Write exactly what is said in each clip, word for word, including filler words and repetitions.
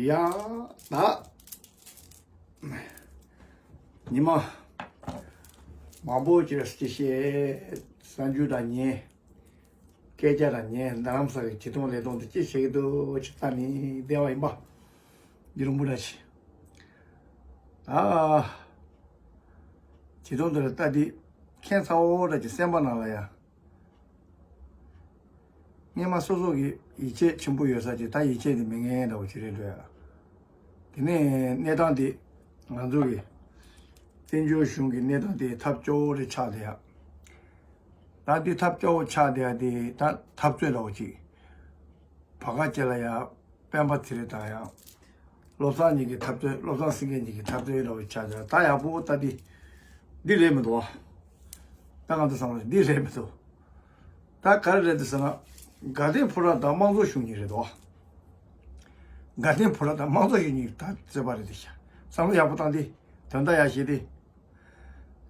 ཡ། ད་ཉི་མ་མང་པོ་ཅིག་ཅིག་བཤད། གསར་འགྱུར་དང་ཉན། སྐད་ཆ་དང་ཉན། རྡ་རམ་ས་གི་བྱེད་སྟངས་ལས་སྟངས་དེ་ཅི་བྱེད་ཀྱི་འདུག་ཅིག་ལྟ་ནས་བསྡད་པ་ཡིན་པ། འདི་རུང་པོ་འདྲ་ཞིག་ད་བྱེད་སྟངས་དེ་ལ་ལྟ་དུས་ཁྱད་མཚར་པོ་འདྲ་ཅིག་སེམས་པ་ནང་ལ་ཡ། སྔོན་མ་སོ་སོ་གི་ཡིད་ཆེས་ཆེན་པོ་ཡོད་ས་ཅིག་ད་ཡིད་ཆེས་དེ་མེད་མཁན་འདྲ་བོ་ཅིག་རེད་འགྲོ་ཡ། དེ་ནས་གནས་སྟངས་དེ་ང་ཚོ་གི་བཙན་བྱོལ་གཞུང་གི་གནས་སྟངས་དེ་ཐབས་སྐྱོ་བོ་རེ་ཆགས་བསྡད་ཡ། ད་འདི་ཐབས་སྐྱོ་བོ་ཆགས་བསྡད་ཡ་དེ་ད་འཐབ་རྩོད་འདྲ་བོ་ཅིག་བར་ག་ཅིག་ལ་ཡ། སྤེན་པ་ཚེ་རིང་དང་ཡང་། བློ་བཟང་གཉིས་ཀྱི་འཐབ་རྩོད། བློ་བཟང་སེང་གེ་གཉིས་ཀྱི་འཐབ་རྩོད་འདྲ་བོ་ཆགས་ཀྱང་ད་ཡག་པོ་ལྟ་དེ། འདི་རེད་མི་འདུག་བ། ད་ང་ཚོ་བསམ་བློ་འདི་རེད་མི་འདུག་ད་ག་རེ་རེད་འདུག་ཟེར་ན། དགའ་ལྡན་ཕོ་བྲང་དང་དམངས་གཙོ་གཞུང་གཉིས་རེད་འདུག་བ། དགའ་ལྡན་ཕོ་བྲང་དང་དམངས་གཙོ་གཞུང་གཉིས་ད་རྩོད་པ་རེད་འདུག་ཤག་བསམ་བློ་ཡག་པོ་བཏང་སྟེ། དོན་དག་ཡག་ཤེས་ཏེ།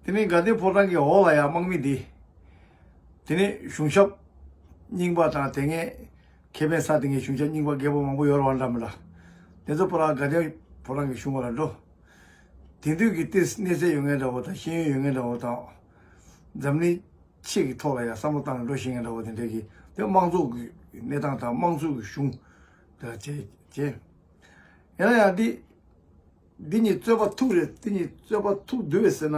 དེ་ནས་དགའ་ལྡན་ཕོ་བྲང་གི་འོག་ལ་ཡང་དམག་མི་འདི། དེ་ནས་གཞུང་ཞབས་རྙིང་པ་དང་དེ་སྔའི་ཁེ་ཕན་ས་དེ་སྔའི་གཞུང་ཞབས་རྙིང་པ་རྒད་པོ་མང་པོ་ཡོད་རེད་བ་འདྲ་མི་འདྲ། དེ་ཚོ་པོ་ར་དགའ་ལྡན་ཕོ་བྲང་གི་གཞུང་བ་ལ་འགྲོ། དེང་དུས་ཀྱི་ཏིས་གནས་ཚད་ཡོད་མཁན་འདྲ་བོ་དང་ཤེས་ཡོན་ཡོད་མཁན་འདྲ་བོ་དང་། འཛམ་གླིང་ཆེ་གི་ཐོག་ལ་ཡང་བསམ་བློ་བཏང་ནས་འགྲོ་ཤེས་མཁན་འདྲ་བོ་དེ་འདྲས་ཀྱི་དེ་དམངས་གཙོ་གི་གནས་སྟངས་དང་དམངས་གཙོ་གི་གཞུང་དེ་ལ་བྱེད་བྱེད། ཡིན་ན་ཡང་འདི། འདི་གཉིས་རྩོད་པ་ཐུག་རེད། འདི་གཉིས་རྩོད་པ་ཐུག་འདུག་བས་ཟེར་ན།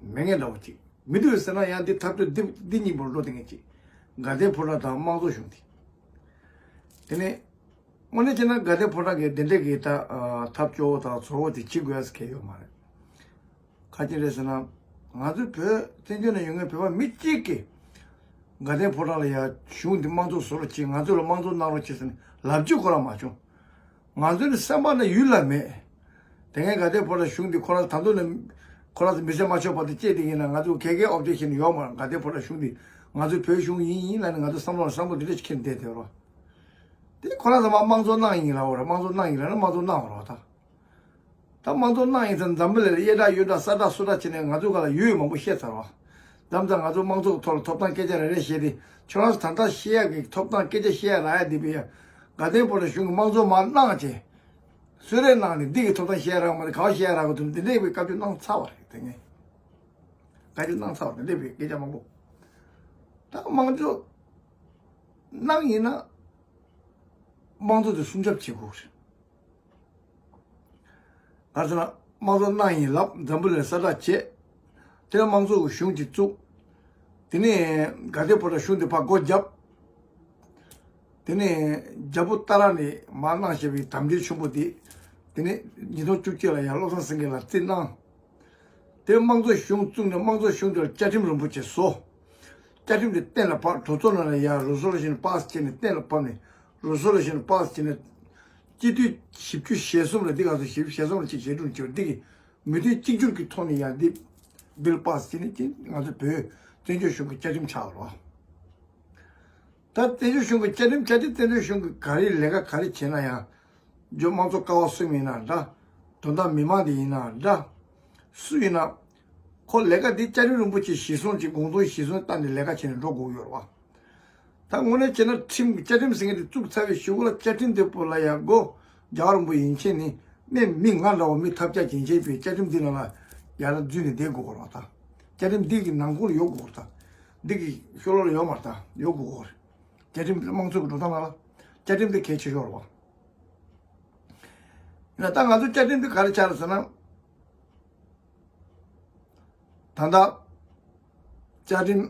མེད་མཁན་འདྲ་བོ་ཅིག་མི་འདུག་བས་ཟེར་ན་ཡང་འདི་འཐབ་རྩོད་འདི་འདི་གཉིས་པོ་འགྲོ་དེ་ངེས་ཅིག་དགའ་ལྡན་ཕོ་བྲང་དང་དམངས་གཙོ་གཞུང་དེ། དེ་ནས། དངོས་གནས་བྱས་ན་དགའ་ལྡན་ཕོ་བྲང་གིས་འདི་འདྲས་ཀྱི་ད་ཨ་ཐབས་སྐྱོ་བོ་དང་ཚོར་བོ་དེ་བྱེད་དགོས་ཟེར་མཁན་ཡོད་མ་རེད། ག་ཅི་རེད་ཟེར་ན། ང་ཚོའི་བོད་བཙན་བྱོལ་ནང་ཡོད་མཁན་བོད་པ་མི་གཅིག་གིས། དགའ་ལྡན་ཕོ་བྲང་ལ་ཡ་གཞུང་འདི་དམངས་གཙོ་བཟོ་རོགས་བྱེད། ང་ཚོ་ལ་དམངས་གཙོ་གནང་རོགས་བྱེད་ཟེར་ནས་ལབ་རྒྱུ་ཁོ་རང་མ་བྱུང་། ང་ཚོ་ནི་སེམས་པ་ནང་ཡུལ་ལ་མེད། དེ་སྔའི་དགའ་ལྡན་ཕོ་བྲང་གཞུང་འདི་ཁོ་རང་ད་དུང་ནི་ཁོ་རང་ཚོ་མི་སེར་མ་ཆོག་བར་དུ་སྐྱེས་དེ་ཡིན་ན་ང་ཚོ་ག་གའི་ཨོབ་ཇེག་ཤན་ཡོད་མ་རེད། དགའ་ལྡན་ཕོ་བྲང་གཞུང་འདི་ང་ཚོའི་བོད་གཞུང་ཡིན་ཡིན་ལབ་ནས་ང་ཚོ་བསམ་བློ་བསམ་བློ་འདི་འདྲ་ཞིག་འཁྱེར་བསྡད་དེ་རོ། དེ་ཁོ་རང་ཚོ་མ་དམངས་གཙོ་གནང་ཡིན་ལབ་རོ། དམངས་གཙོ་གནང་ཡིན་ལབ་ན་དམངས་གཙོ་གནང་བ་རོ་ད། ད་དམངས་གཙོ་གནང་ཡིན་ཙང་འཛམ་བུ་གླིང་ལ་གཡས་གྲགས་གཡོན་གྲགས་ས་གྲགས་སུ་གྲགས་བྱས་ནས་ང་ཚོ་ག་ལ་ཡུལ་མང་པོ་བཤད་ཚར་བ། དམ་ཚང་ང་ཚོ་དམངས་གཙོ་གི་ཐོག་ལ་ཐོབ་ཐང་སྐད་ཆ་རེ་རེ་བཤད་དེ་ཁྱོད་རང་ཚོ་ད་ལྟ་བཤད་ཡག་གི་ཐོབ་ཐང་སྐད་ཆ་བཤད་ཡག་རག་ཡག་འདི་བས་ཡ། དགའ་ལྡན་ཕོ་བྲང་གཞུང་གི་དམངས་གཙོ་མ་གནང་བྱས། གསོལ་རས་གནང་ནས་འདི་གི་ཐོབ་ཐང་བཤད་ཡག་རག་མ་རེད། ག་བ་བཤད་ཡག་རག་གི་འདུག་འདི་འདྲས་པའི་བཀའ་བཀྱོན་གནང་ཚར་བ་རེད་དེ་ངས། བཀའ་བཀྱོན་གནང་ཚར་བ་འདི་འདྲས་པའི་སྐད་ཆ་མང་པོ། ད་དམངས་གཙོ་གནང་ཡིན་ན། དམངས་གཙོ་དེ་སྲུང་སྐྱོབ་བྱེད་དགོས་རེད། ག་རེ་ཟེར་ན་དམངས་གཙོ་གནང་ཡིན་ལབ་འཛམ་བུ་གླིང་ས་གྲགས་བྱས། དེ་ནས་དམངས་གཙོ་གི་གཞུང་ཅིག་བཙུགས། དེ་ནས་དགའ་ལྡན་ཕོ་བྲང་གཞུང་དེ་ཕར་སྒོ་བརྒྱབ། དེ་ནས་རྒྱལ་པོ་ཏཱ་ར་ནས་མར་གནང་བཞག་པའི་དམ་འབྲེལ་ཆེན་པོ་དེ། དེ་ནས་ཉིས་སྟོང་བཅུ་གཅིག་ལ་ཡང་བློ་བཟང་སེང་གེ་ལ་རྩིས་གནང་། དེ་དམངས་གཙོ་གཞུང་བཙུགས་ནས་དམངས་གཙོ་གཞུང་དེར་བཅའ་ཁྲིམས་རིན་པོ་ཆེ་བཟོ། བཅའ་ཁྲིམས་དེ་གཏན་ལ་ཕབ། གྲོས་ཚོགས་ནང་ལ་ཡང་རི་སོ་ལུ་ཤན་པཱ་སི་བྱས་ནས་གཏན་ལ་ཕབ་ནས་རི་སོ་ལུ་ཤན་པཱ་སི་བྱས་ནས་སྤྱི་འཐུས་བཞི་བཅུ་ཞེ་གསུམ་ལ་འདི་ག་ཚོད་བཞི་བཅུ་ཞེ་གསུམ་ལ་གཅིག་ཞེ་དྲུག་བཅུ་འདི་གི་མོས་མཐུན་གཅིག་གྱུར་གྱི་ཐོག་ནས་ཡང་འདི་བིལ་པཱ་སི་བྱས་ནས་ཀྱི་ང་ཚོ་བོད་བཙན་བྱོལ་གཞུང་གི་བཅའ་ཁྲིམས་ཆགས་པ་རེད། ད་བཙན་བྱོལ་གཞུང་གི་བཅའ་ཁྲིམས་ཆགས་དུས་བཙན་བྱོལ་གཞུང་གི་ག་རེ་ལས་ཀ་ག་རེ་བྱས་ན་ཡང་། འཇོ་དམངས་གཙོ་ཀ་བ་གསུམ་ཡིན་ན་འདྲ། དོན་དག་མི་མང་དེ་ཡིན་ན་འདྲ། སུ་ཡིན་ན། ཁོ་ལས་ཀ་འདི་བཅའ་ཁྲིམས་རིན་པོ་ཆེ་གཞིར་བཟུང་གི་དགོངས་དོན་གཞིར་བཟུང་བཏང་ནས་ལས་ཀ་བྱས་ནས་འགྲོ་དགོས་ཡོད་རེད་བ། ད་དངོས་གནས་བྱས་ན་ཁྲིམས་བཅའ་ཁྲིམས་ཟེར་མཁན་དེ་བཙུགས་ཚར་བའི་གཞུག་ལ་བཅའ་ཁྲིམས་དེ་པོ་ལ་ཡང་སྒོ་རྒྱ་གར་རིན་པོ་ཡིན་ཆེད་ནི་སྨན་མི་ང་འདྲ་བ་མི་ཐབས་ཆག་བྱེད་མཁན་པའི་བཅའ་ཁྲིམས་འདི་ནང་ལ་ཡར་འཛུལ་ནས་བསྡད་དགོས་རེད་བ་ད། བཅའ་ཁྲིམས་འདི་གི་ནང་ཁུལ་ཡོད་དགོས་རེད་ད། འདི་གི་ཤོ་ལོ་ལ་ཡོད་མ་རེད་ད་ཡོད་དགོས་རེད། བཅའ་ཁྲིམས་དམངས་གཙོ་གི་འགྲོ་སྟངས་ལ་བཅའ་ཁྲིམས་དེ་གལ་ཆེ་ཤོས་རེད་བ། ཡིན་ན་ད་ང་ཚོ་བཅའ་ཁྲིམས་དེ་ག་རེ་ཆགས་རེད་ཟེར་ན། ད་ལྟ་བཅའ་ཁྲིམས་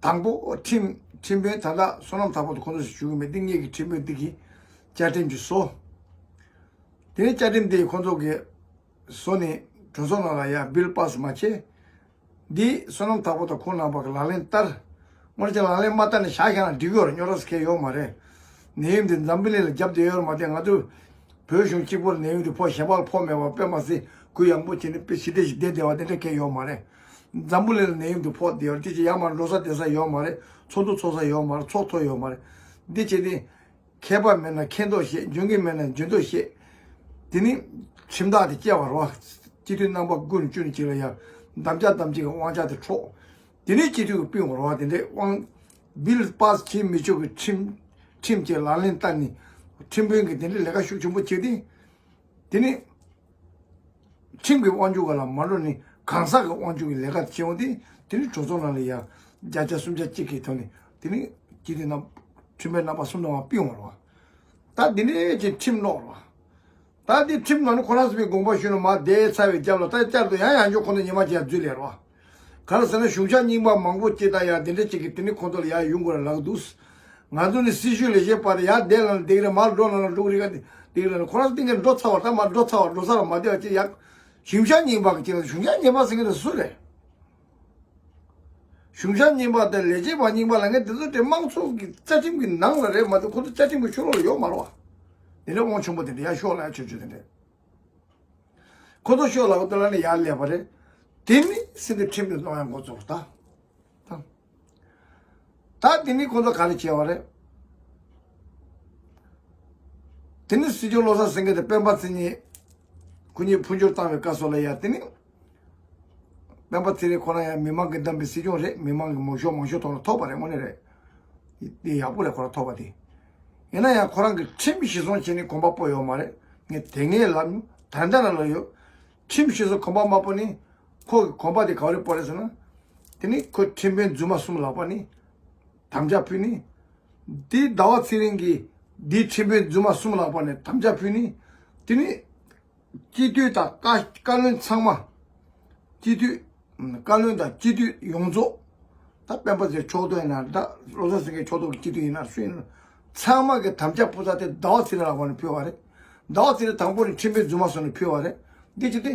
དང་པོ་ཁྲིམས་ཁྲིམས་དཔོན་ད་ལྟ་བསོད་ནམས་ཐར་པ་དང་ཁོང་ཚོ་ཞིག་ཞུ་གི་མེད་འདི་ངེད་ཀྱི་ཁྲིམས་དཔོན་འདི་གིས་བཅའ་ཁྲིམས་ཀྱི་བཟོ། དེ་ནས་བཅའ་ཁྲིམས་དེ་ཁོང་ཚོ་གིས་བཟོ་ནས་གྲོས་ཚོགས་ནང་ལ་ཡ་བིལ་པཱ་སི་མ་བྱས། འདི་བསོད་ནམས་ཐར་པ་དང་ཁོང་རྣམ་པ་གི་ལག་ལེན་བསྟར། དངོས་གནས་ལག་ལེན་མ་བསྟར་ནས་བཞག་བཞག་ན་འགྲིག་གི་ཡོད་རེད། རྙོག་དྲ་ཟེར་མཁན་ཡོད་མ་རེད། ནད་ཡམས་འདི་འཛམ་བུ་གླིང་ལ་བརྒྱབ་བསྡད་ཡོད་རེད་མ་གཏོགས་ང་ཚོ་བོད་གཞུང་གཅིག་པོར་ནད་ཡམས་འདི་ཕོག་གཞན་པ་ལ་ཕོག་མེད་པ་དཔེ་མ་སྲིད་གུ་ཡངས་པོ་བྱས་ནས་དཔེ་ཞི་བདེ་ཞིག་བསྡད་བསྡད་པ་དེ་འདྲ་མཁན་ཡོད་མ་རེད། འཛམ་བུ་གླིང་ལ་ནད་ཡམས་འདི་ཕོག་བསྡད་ཡོད་རེད། དེ་ཅི་ཡར་མར་འགྲོ་ས་བསྡད་ས་ཡོད་མ་རེད། ཚོགས་འདུ་ཚོགས་ས་ཡོད་མ་རེད། ཚོགས་ཐུབ་ཡོད་མ་རེད། འདི་བྱས་ཏེ། མཁས་པ་མེད་ན་མཁས་མདོག་བཤད། འཇོན་གྱི་མེད་ན་འཇོན་མདོག་བཤད། དེ་ནི་ཁྲིམས་ཐག་དེ་བཅད་པ་རེད་བ། སྤྱི་འཐུས་རྣམ་པ་དགུ་ནས་བཅུ་ནས་གཅིག་ལ་ཡང་དམ་བཅའ་དམ་བཅའ་གི་དབང་ཆ་དེ་འཕྲོག་དེ་ནས་སྤྱི་འཐུས་ཀྱི་དཔོན་རེད་བ། དེ་འདྲའི་དབང་བིལ་པཱ་སི་བྱེད་མི་ཆོག་གི་ཁྲིམས་ཁྲིམས་ཀྱི་ལག་ལེན་བསྟར་ནས་ ཁྲིམས་དཔོན་གྱི་དེ་འདྲའི་ལས་ཀ་ཤུགས་ཆེན་པོ་བྱས་ཏེ། དེ་ནི་ཁྲིམས་ཀྱི་དབང་ཆུང་ག་ལ་མ་འགྲོ་ནི་གང་ཟག་གི་དབང་ཆུང་གི་ལས་ཀ་བྱེད་འོང་དེ། དེ་ནི་གྲོས་ཚོགས་ནང་ལ་ཡ་བརྒྱ་ཆ་སུམ་ཆ་གཅིག་གི་ཐོག་ནས་དེ་ནི་སྤྱི་འཐུས་རྣམ་ཁྲིམས་དཔོན་རྣམ་པ་གསུམ་ནང་མ་ཕུད་འོང་རོགས། ད་དེ་ནས་ཀྱི་ཁྲིམས་ལོག་རོགས། ད་དེ་ཁྲིམས་ནང་ནས་ཁོ་རང་ཚོ་བའི་དགོངས་པ་ཞུས་ན་མ་བསྡད་ཚར་བའི་རྒྱབ་ལ་ད་བསྐྱར་དུ་ཡང་ཡང་བསྐྱར་ཁོ་ཚོ་ཉི་མ་གཅིག་ཡར་འཛུལ་ལས་རོགས། ག་རེ་ཟེར་ན་གཞུང་ཞབས་རྙིང་པ་མང་པོ་སྐྱེས་ད་ཡ་དེ་འདྲ་ཅིག་གིས་དེ་ནི་ཁོ་ཚོ་ལ་ཡ་ཡོང་དགོས་ར་ལག་འདུག་ང་ཚོ་ནི་སྲི་ཞུ་ལས་བྱེད་པ་རེད། ཡ་བསྡད་ལ་ནི་འདེགས་རེད། མར་འགྲོ་ལ་ནི་འགྲོ་གི་རེད། ག་འདེགས་རེད། ཁོ་རང་སྟེང་གི་འགྲོ་ཚར་བ་ད་མར་འགྲོ་ཚར་བ་འགྲོ་ས་ལ་མ་བསྡད་པ་ཅིག་ཡ། གཞུང་ཞབས་རྙིང་པ་གི་ཅིག་ལ་གཞུང་ཞབས་རྙིང་པ་ཟེར་གི་དེ་སུ་རེད། གཞུང་ཞབས་རྙིང་པ་དང་ལས་བྱེད་པ་རྙིང་པ་ལ་ངས་དེ་ཚོ་དེ་དམངས་གཙོ་གི་རྩ་ཁྲིམས་ཀྱི་ནང་ལ་རེད་མ་གཏོགས་ཁོ་ཚོ་རྩ་ཁྲིམས་ཀྱི་ཕྱོགས་ལོགས་ལ་ཡོད་མ་རེད་བ། དེ་འདྲ་དབང་ཆེན་པོ་དེ་འདྲ་ཡ་ཤོག་ལ་ཡ་ཆོས་ཆོས་དེ་འདྲ། ཁོ་ཚོ་ཤོག་ལ་དེ་ལ་ནི་ཡར་སླེབས་པ་རེད། དེ་ནི་སྲིད་དོན་ཁྲིམས་དེ་སློང་ཡ་འགོ་ཚུགས་པ་ད། ད་དེ་ནི་ཁོ་ཚོ་ག་རེ་བྱས་པ་རེད། དེ་ནི་སྲིད་སྐྱོང་བློ་བཟང་སེང་གེ་དང་སྤེན་པ་ཚེ་རིང་ཁོ་གཉིས་འཕོ་འགྱུར་བཏང་བའི་སྐབས་སུ་ལ་ཡ་དེ་ནི། སྤེན་པ་ཚེ་རིང་ཁོ་རང་ཡང་མི་མང་གིས་བདམས་པའི་སྲིད་སྐྱོང་རེད། མི་མང་གིས་མང་ཤོས་མང་ཤོས་ཐོག་ལ་ཐོབ་པ་རེད། དངོས་གནས་རེད། དེ་ཡག་པོ་རེད་ཁོ་རང་ཐོབ་པ་དེ། ཡིན་ན་ཡང་ཁོ་རང་གིས་ཁྲིམས་གཞི་བཟུང་བྱས་ནས་གོམ་པ་སྤོ་ཡོད་མ་རེད། ངས་དེ་སྔའི་ལབ་མྱོང་ད་ལྟ་ན་ལ་ཡོད། ཁྲིམས་གཞི་བཟུང་གོམ་པ་མ་སྤོ་ནི། ཁོ་གི་གོམ་པ་དེ་ག་རེ་སྤོ་རེད་ཟེར་ན། དེ་ནི་ཁོ་ཁྲིམས་དཔོན་རྫུན་མ་གསུམ་ལག་པ་ནི། དམ་བཅའ་ཕུལ་ནི། དེ་ཟླ་བ་ཚེ་རིང་གིས་དེ་ཁྲིམས་དཔོན་རྫུན་མ་གསུམ་ལག་པ་ནས་དམ་བཅའ་ཕུལ་ནི། དེ་ནི། སྤྱི་འཐུས་དང་བཀའ་བཀའ་བློན་ཚང་མ། སྤྱི་འཐུས། བཀའ་བློན་དང་སྤྱི་འཐུས་ཡོངས་རྫོགས། ད་སྤེན་པ་ཚེ་ཕྱོགས་གཏོགས་ཡིན་ན་ད་བློ་བཟང་སེང་གེ་ཕྱོགས་གཏོགས་ཀྱི་སྤྱི་འཐུས་ཡིན་ན་སུ་ཡིན་ན། ཚང་མ་གི་དམ་བཅའ་ཕུལ་ས་དེ་ཟླ་བ་ཚེ་རིང་ལག་པ་ནས་ཕུལ་བ་རེད། ཟླ་བ་ཚེ་རིང་དང་པོ་ནས་ཁྲིམས་དཔོན་རྫུན་མ་སོགས་ནས་ཕུལ་བ་རེད། འདི་ཅི་སྟེ།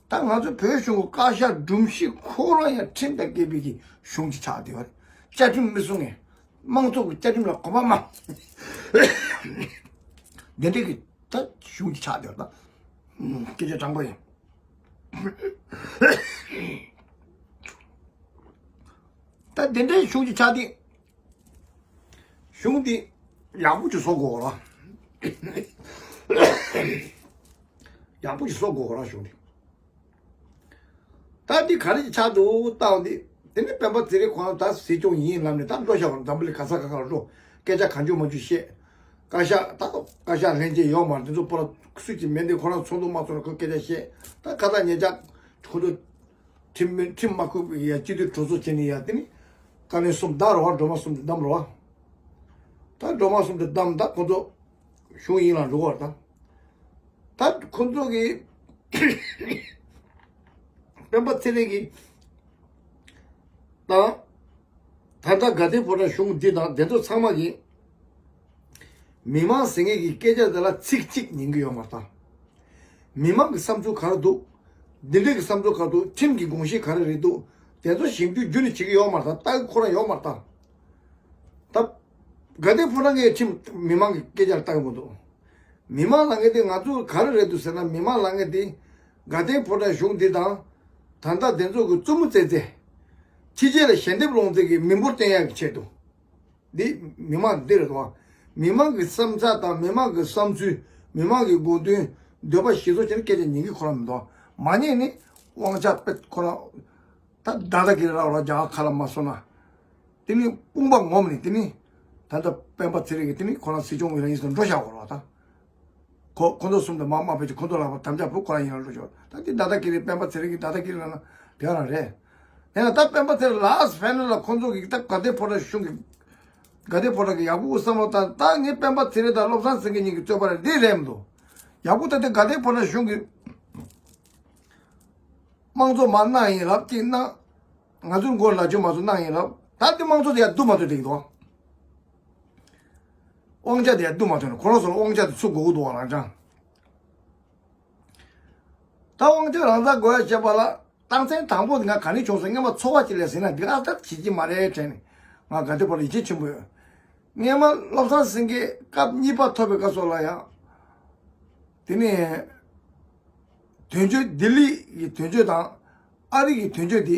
ད་ང་ཚོ་བོད་གཞུང་གི་བཀའ་ཤག་སྒྲོམ་གཞི་ཁོ་རང་ཡང་ཁྲིམས་དང་འགལ་བའི་གི་གཞུང་ཅིག་ཆགས་བསྡད་པ་རེད། བཅའ་ཁྲིམས་མི་སྲུང་ངས། དམངས་གཙོ་གི་བཅའ་ཁྲིམས་ལ་གོམ་པ་མ། འདི་འདྲའི་གི་ད་གཞུང་གི་ཆགས་བསྡད་པ་ད། སྐད་ཆ་དྲང་པོ་ཡིན། ད་འདི་འདྲའི་གཞུང་གི་ཆགས་དེ། གཞུང་འདི་ཡག་པོ་ཅིག་བཟོ་དགོས་ར། ཡག་པོ་ཅིག་བཟོ་དགོས་ར་གཞུང་འདི། ད་འདི་ག་རེ་ཆགས་འདུག་བལྟ་འོང་འདི། དེ་ནས་སྤེན་པ་ཚེ་རིང་ཁོ་རང་ད་སྲིད་སྐྱོང་ཡིན་ལབ་ནས་ད་འགྲོ་བཞག་པ་འཛམ་བུ་གླིང་ག་ས་ག་ག་ལ་འགྲོ། སྐད་ཆ་གང་བྱུང་མང་བྱུང་བཤད། བཀའ་ཤག་ད་བཀའ་ཤག་ལྷན་རྒྱས་ཡོད་མ་རེད། འདི་ཚོ་པོ་ར་སུ་གཅིག་མེད་འདི་ཁོ་རང་ཚོགས་འདུ་མ་ཚོགས་ན་ཁོས་སྐད་ཆ་བཤད། ད་ཁ་ད་ཉེ་ཆར་ཁོ་ཚོ་ཁྲིམས་ཁྲིམས་མ་ཁུག་པའི་ཡ་སྤྱི་འཐུས་གྲོས་ཚོགས་བྱས་ནས་ཡ་དེ་ནི་བཀའ་བློན་གསུམ་བདམས་རོགས། སྒྲོལ་མ་གསུམ་དེ་བདམས་རོགས། ད་སྒྲོལ་མ་གསུམ་དེ་བདམས་ད་ཁོ་ཚོ་གཞུང་ཡིན་ལ་འགྲོ་བར་ད། ད་ཁོ་ཚོ་གིས་སྤེན་པ་ཚེ་རིང་གིས་དང་། ད་ལྟ་དགའ་ལྡན་ཕོ་བྲང་གཞུང་འདི་དང་དེ་ཚོ་ཚང་མ་གིས་མི་མང་ཟེར་མཁན་གྱི་སྐད་ཆ་དེ་ལ་ཚིག་གཅིག་ཉན་གྱི་ཡོད་མ་རེད་ད། མི་མང་གི་བསམ་ཚུལ་ག་རེ་འདུག་འདི་འདྲའི་གི་བསམ་ཚུལ་ག་རེ་འདུག་ཁྲིམས་ཀྱི་དགོངས་གཞི་ག་རེ་རེད་འདུག་དེ་ཚོ་ཞིབ་འཇུག་རྒྱུན་ནས་བྱེད་ཀྱི་ཡོད་མ་རེད་ད། ལྟ་གི་ཁོ་རང་ཡོད་མ་རེད་ད། ད་དགའ་ལྡན་ཕོ་བྲང་གི་ཁྲིམས་མི་མང་གི་སྐད་ཆར་ལྟ་གི་མི་འདུག་མི་མང་ལབ་མཁན་དེ་ང་ཚོ་ག་རེ་རེད་འདུག་ཟེར་ན། མི་མང་ལབ་མཁན་དེ་དགའ་ལྡན་ཕོ་བྲང་གཞུང་འདི་དང་། ད་ལྟ་དེ་ཚོ་གི་རྩུབ་མོ་རྩེད་རྩེད། ཕྱི་རྒྱལ་ལ་ཞལ་འདེབས་སློང་རྩེད་ཀྱི་མི་འབོར་བསྟན་ཡག་གི་ཆེད་དུ། འདི་མི་མང་འདི་རེད་དོ། མི་མང་གི་བསམ་འཆར་དང་མི་མང་གི་བསམ་ཚུལ། མི་མང་གི་དགོས་འདུན། འདོད་པ་གཞིར་བཟུང་བྱས་ནས་སྐད་ཆ་ཉན་གི་ཁོ་རང་མི་འདུག་མ་ཉན་ནི་དབང་ཆ་དཔེ་ཁོ་རང་། ད་ད་ལྟ་གི་ར་ར་རྒྱ་གར་ཁ་ལ་མ་སོང་ན། དེ་ནི་དཔུང་པ་ངོམ་ནི་དེ་ནི། ད་ལྟ་སྤེན་པ་ཚེ་རིང་གི་དེ་ནི་ཁོ་རང་སྲིད་སྐྱོང་ཡིན་ན་ཡིན་སོང་འགྲོ་བཞག་གོ་ར་ད། ཁོ་ཁོ་ཚོ་གསུམ་དུ་མ་དམག་བེད་སྤྱོད་ཁོ་ཚོ་ལག་པ་དམ་བཅའ་ཕུག་ཁོ་རང་ཡིན་ལ་འགྲོ་ཆོག་ད་དེ་ད་ལྟ་ཀི་རི་སྤེན་པ་ཚེ་རིང་གི་ད་ལྟ་ཀི་རི་ལ་ན་དེ་རང་རེད། དེ་ན་ད་སྤེན་པ་ཚེ་རིང་ལ་ཕན་ལ་ཁོ་ཚོ་གི་ད་དགའ་ལྡན་ཕོ་བྲང་གཞུང་གི་དགའ་ལྡན་ཕོ་བྲང་གི་ཡག་པོ་བསམ་བློ་བཏང་། ད་ངས་སྤེན་པ་ཚེ་རིང་དང་བློ་བཟང་སེང་གེ་གཉིས་ཀྱི་རྩོད་པ་རེད་འདི་རེད་མི་འདུག་ཡག་པོ་ད་ལྟ་དགའ་ལྡན་ཕོ་བྲང་གཞུང་གི་དམངས་གཙོ་མ་གནང་ཡིན་ལབ་ཅིག་གནང་། ང་ཚོའི་མགོ་ལ་ཆུ་མ་ཚོ་གནང་ཡིན་ལབ། ད་དེ་དམངས་གཙོ་དེ་ཡར་བསྡུ་མ་ཐུབ་འགྲིག་འདུག་དབང་ཆ་དེ་ཡར་བསྡུ་མ་ཐུབ་ན་ཁོ་རང་ཚོ་ལ་དབང་ཆ་དེ་ཚུར་དགོས་ཀྱི་འདུག་བ། རང་ཅང་ད་དབང་ཆ་རང་ས་དགོས་ཡ་བྱེད་པ་ལ་རྟགས་མཚན་དང་པོ་དེ་ང་ག་ནས་བྱུང་སོང་། སྔོན་མ་ཚོར་བ་ཅིག་ལས་ཟིན་ན་འདི་ཨ་ད་བྱེད་ཀྱི་མ་རེད་དྲན་ནས་ང་དགའ་ལྡན་ཕོ་བྲང་ཡིད་ཆེས་ཆེན་པོ་ཡོད། སྔོན་མ་བློ་བཟང་སེང་གེ་སྐབས་གཉིས་པ་ཐོབ་པའི་སྐབས་སོགས་ལ་ཡང་། དེ་ནས་དོན་གཅོད་ལྡི་ལི་ཡི་དོན་གཅོད་དང་ཨ་རི་གི་དོན་གཅོད་དེ་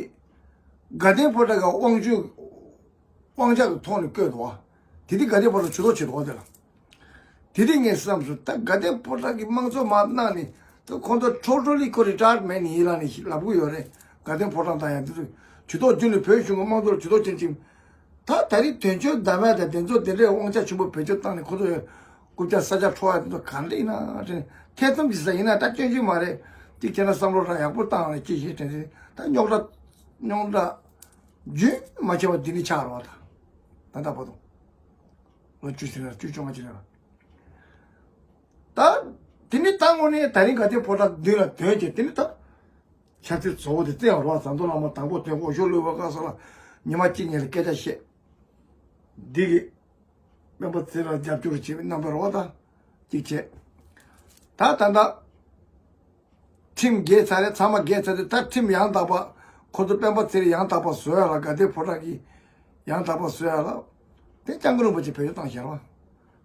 དགའ་ལྡན་ཕོ་བྲང་གི་དབང་ཆུང་དབང་ཆ་གི་ཐོག་ནས་བསྐོས་འདུག་བ། དེ་དུས་དགའ་ལྡན་ཕོ་བྲང་ཇུས་གཏོགས་བྱེད་འདུག་བ་དེ་ལ། དེ་དུས་ངས་བསམ་སོང་། ད་དགའ་ལྡན་ཕོ་བྲང་གི་དམངས་གཙོ་མ་གནང་ནས་ད་ཁོང་ཚོ་ཊོ་ཊོ་ལི་ཁོ་རི་ཊ་ཡར་མེད་ནི་ཡིན་ལབ་ནས་ལབ་གི་ཡོད་རེད། དགའ་ལྡན་ཕོ་བྲང་དང་ཡང་དེ་ཚོ་ཇུས་གཏོགས་རྒྱུན་ནས་བོད་གཞུང་གི་དམངས་གཙོ་ལ་ཇུས་གཏོགས་བྱེད་ཅིང་། ད་ད་རེས་དོན་གཅོད་ཟླ་མེད་དང་དེ་ཚོ་དེ་འདྲའི་དབང་ཆ་ཆེན་པོ་བེད་སྤྱོད་བཏང་ནས་ཁོ་ཚོ་ཡང་ རྐུབ་བཀྱག་ས་ཆ་འཕྲོ་བ་དེ་ཚོ་ག་འདྲ་ཡིན་ན་དྲན། ཐེ་ཚོམ་གྱི་ས་ཡིན་ན་ད་སྐྱོན་བརྗོད་མ་རེད། གཅིག་བྱས་ན་བསམ་བློ་རང་ཡག་པོ་བཏང་ནས་གཅིག་བྱས་དྲན་དྲན་ད་རྙོག་དྲ་རྙོག་དྲ་རྒྱུན་མ་ཆད་པ་འདི་ནི་ཆགས་རོགས་ད། ད་ལྟ་བར་དུ་ལོ་བཅུ་ཟིན་ན་བཅུ་བཅོ་ལྔ་ཅི་རེད་ལ། ད་དེ་ནི་ད་དངོས་གནས་ད་རིང་ག་དེ་ཕོ་བྲང་མདུན་ལ་དོན་གྱི་དེ་ནི་ད། ཆབ་སྲིད་བཟོ་བོ་དེ་བཙན་བ་རོགས་ཟམ་གདོང་བླ་མ་དང་པོ་དོན་གོ་ཤོ་ལུས་པ་བཀའ་ས་ལ་ཉི་མ་གཅིག་ཉིན་ལ་སྐད་ཆ་བཤད། འདི་གི་སྤེན་པ་ཚེ་རིང་ལ་རྒྱབ་སྐྱོར་བྱེད་པའི་རྣམ་པ་རོགས་དང་གཅིག་བྱས། ད་ད་ད་ཁྲིམས་རྒྱས་ཚར་རེད། ཚང་མ་རྒྱས་ཚར་རེད། ད་ཁྲིམས་ཡང་དག་པ་ཁོ་ཚོ་སྤེན་པ་ཚེ་རིང་ཡང་དག་པ་བཟོ་ཡ་ལ་དགའ་ལྡན་ཕོ་བྲང་གི་ཡང་དག་པ་བཟོ་ཡ་ལ་དེ་སྐྱབས་མགོན་རིན་པོ་ཆེ་བེད་སྤྱོད་བཏང་ཤར་བ།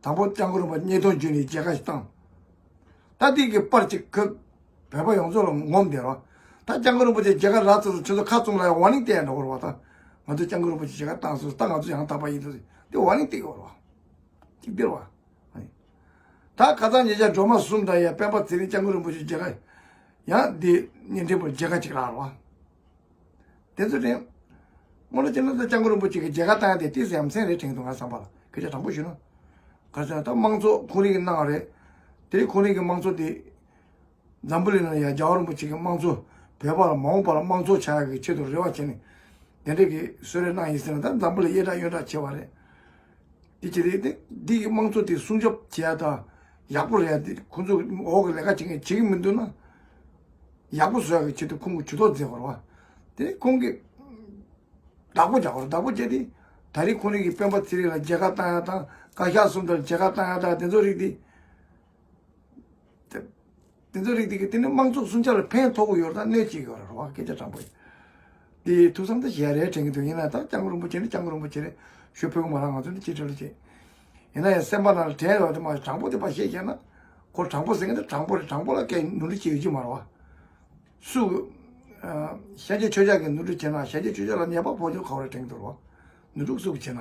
དང་པོ་སྐྱབས་མགོན་རིན་པོ་ཆེ་བརྙན་ཐུང་བརྒྱུད་ནས་མཇལ་ཁ་ཞིག་བཏང་། ད་འདི་གི་པར་གཅིག་ཁོས་བོད་པ་ཡོངས་རྫོགས་ལ་ངོམ་བསྡད་རོགས། ད་སྐྱབས་མགོན་རིན་པོ་ཆེ་མཇལ་ཁ་རག་ཚར་སོང་། ཁྱོད་ཚོ་ཁ་བཙུམ་ལ་ཡང་ཝར་ནིང་སྟེར་ཡ་འགྲོ་གི་རེད་བ། ད་ང་ཚོ་སྐྱབས་མགོན་རིན་པོ་ཆེ་མཇལ་ཁ་བཏང་སོང་། ད་ང་ཚོ་ཡང་དག་པ་ཡིན་ཚུལ་དེ་ཝར་ནིང་སྟེར་གི་རེད་བ། གཅིག་སྟེར་བ། ད་ཁ་སང་ཉེ་ཆར་སྒྲོལ་མ་གསུམ་དང་ཡང་སྤེན་པ་ཚེ་རིང་སྐྱབས་མགོན་རིན་པོ་ཆེ་མཇལ་ཁ་ཡང་འདི་བརྙན་འཕྲིན་པར་མཇལ་ཁ་གཅིག་རག་རེད་བ། དེ་ཚོ་དེ། དངོས་གནས་བྱས་ན་ད་སྐྱབས་མགོན་རིན་པོ་ཆེ་གི་མཇལ་ཁ་བཏང་ཡ་དེ་ཏོག་ཙམ་ཡ་མཚན་རེད་དྲན་གི་འདུག་ང་བསམ་པ་ལ་སྐད་ཆ་དྲང་པོ་ཞུ་ན། ག་རེ་ཟེར་ན་ད་དམངས་གཙོ་ཁོར་ཡུག་གི་གནང་བ་རེད། དེ་ཁོར་ཡུག་གི་དམངས་གཙོ་དེ། འཛམ་བུ་གླིང་ནང་ཡ་རྒྱལ་བ་རིན་པོ་ཆེ་གི་དམངས་གཙོ་བོད་པ་ལ་མ་འོངས་པ་ལ་དམངས་གཙོ་ཆགས་ཡ་གི་ཆེད་དུ་རེ་བ་བྱས་ནས། དེ་འདྲ་གི་གསོལ་རས་གནང་ཡིན་ཟེར་ན་ད་འཛམ་བུ་གླིང་གཡས་གྲགས་གཡོན་གྲགས་བྱས་པ་རེད། དེ་བྱས་ཏེ་དེ་འདི་གི་དམངས་གཙོ་དེ་སྲུང་སྐྱོབ་བྱེད་ཡ་དང་ཡག་པོ་རེད་ཡ་དེ་ཁོང་ཚོ་འོག་གི་ལས་ཀ་བྱེད་མཁན་བྱེད་ཀྱི་མི་འདུག་ན། ཡག་པོ་བཟོ་ཡག་གི་ཆེད་དུ་ཁོང་གིས་ཇུས་གཏོགས་མཛད་དགོས་རེད་བ། དེ་ཁོང་གིས་བདག་པོ་རྒྱག་དགོས་རེད། བདག་པོ་བྱས་ཏེ་ད་རེས་ཁོང་རང་གིས་སྤེན་པ་ཚེ་རིང་ལ་མཇལ་ཁ་བཏང་ཡག་དང་བཀའ་ཤག་གསུམ་དང་མཇལ་ཁ་བཏང་ཡག་དང་དེ་ཚོ་རིགས་དེ། དེ་དེ་ཚོ་རིགས་དེ་གིས་དེ་ནི་དམངས་གཙོ་སྲུང་སྐྱོབ་ལ་ཕན་ཐོགས་ཀྱི་ཡོད་རེད་ད་གནོད་བྱེད་ཀྱི་ཡོད་རེད་བ། སྐད་ཆ་དྲང་པོ་ཡིན། དེ་ཐུགས་བསམ་དེ་བཞེས་ཡ་རེད་དྲན་གྱི་འདུག་ཡིན་ན་ད་སྐྱབས་མགོན་རིན་པོ་ཆེ་ནི་སྐྱབས་མགོན་རིན་པོ་ཆེ་རེད། ཞུ་ཕོད་ཀྱི་མ་རེད། ང་ཚོ་ནི་ཅི་འདྲ་ལ་བྱེད། ཡིན་ན་ཡང་སེམས་པ་ནང་ལ་དྲན་ཡོད་དེ་མ་རེད། དྲང་པོ་དེ་ཕར་བཤད་བཤད་ན། ཁོ་དྲང་པོ་ཟེར་མཁན་དེ་དྲང་པོ་རེད། དྲང་པོ་ལ་སྐད་ནོར་འཁྲུལ་བྱེད་ཡོད་ཀྱི་མ་རེད་བ། སུ། ཨ། ཤཱཀྱ་ཆོས་རྒྱལ་གྱིས་ནོར་འཁྲུལ་བྱས་ན་ཤཱཀྱ་ཆོས་རྒྱལ་ལ་ཉེས་པ་ཕོག་རྒྱུ་ཁག་པོ་རེད་དྲན་གྱི་འདུག་རེད་བ། ནོར་འཁྲུལ་སུ་གིས་བྱས་ན།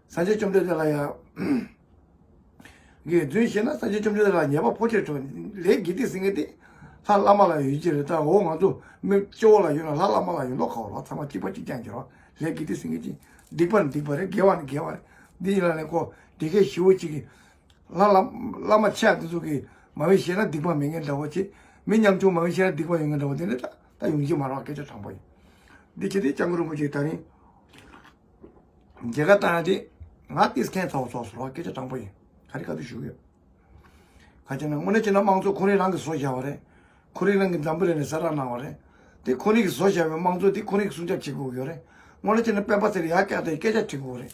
སངས་རྒྱས་བཅོམ་ལྡན་འདས་ལ་ཡང་། གིས་རྫུན་བཤད་ན་སངས་རྒྱས་བཅོམ་ལྡན་འདས་ལ་ཉེས་པ་ཕོག་ཕྱིར་འགྲོ། ལས་དགེ་སྡིག་ཟེར་མཁན་དེ། ལྷ་བླ་མ་ལ་ཡོད་ཀྱི་རེད། ད་འོ་ང་ཚོ་མི་སྐྱོ་བོ་ལ་ཡོད་ན་ལྷ་བླ་མ་ལ་ཡོད་མདོག་ཁ་བོ་རེད་བ། ཚང་མ་གཅིག་པ་གཅིག་རྐྱང་གི་རེད་བ། ལས་དགེ་སྡིག་ཟེར་མཁན་ཅིག་སྡིག་པ་ནི་སྡིག་པ་རེད། དགེ་བ་ནི་དགེ་བ་རེད། འདི་ཡིན་ལ་ནི་ཁོ་དེ་གའི་ཞི་བོ་གཅིག་གིས་ལྷ་བླ་བླ་མ་ཆེ་བ་དེ་ཚོ་གིས་མ་འོས་བཤད་ན་སྡིག་པ་མེད་མཁན་འདྲ་བོ་ཅིག་མི་ཉམ་ཆུང་མ་འོས་བཤད་ན་སྡིག་པ་ཡོད་མཁན་འདྲ་བོ་དེ་འདྲ་ད་ད་ཡོང་གི་མ་རེད་བ། སྐད་ཆ་དྲང་པོ་ཡིན། འདི་བྱས་ཏེ་སྐྱབས་མགོན་རིན་པོ་ཆེ་ད་རིང་། མཇལ་ཁ་བཏང་ཡ་དེ་ང་ཏིས་ཁན་ཚ་བོ་ཚོགས་སུ་རོགས་སྐད་ཆ་དྲང་པོ་ཡིན། ག་རེ་ག་དུས་ཞུ་གི་ཡོད། ག་ཅི་ན་དངོས་གནས་བྱས་ན་དམངས་གཙོ་ཁོ་རང་རང་གིས་བཟོ་བཞག་པ་རེད། ཁོ་རང་རང་གིས་འཛམ་བུ་གླིང་ནས་གསལ་བསྒྲགས་གནང་བ་རེད། དེ་ཁོ་རང་གིས་བཟོ་བཞག་པའི་དམངས་གཙོ་དེ་ཁོ་རང་གིས་སྲུང་སྐྱོབ་བྱེད་དགོས་ཀྱི་ཡོད་རེད། དངོས་གནས་བྱས་ན་སྤེན་པ་ཚེ་རིང་ཡར་བཀྱག་དེ་སྐད་ཆ་དྲི་དགོས་རེད།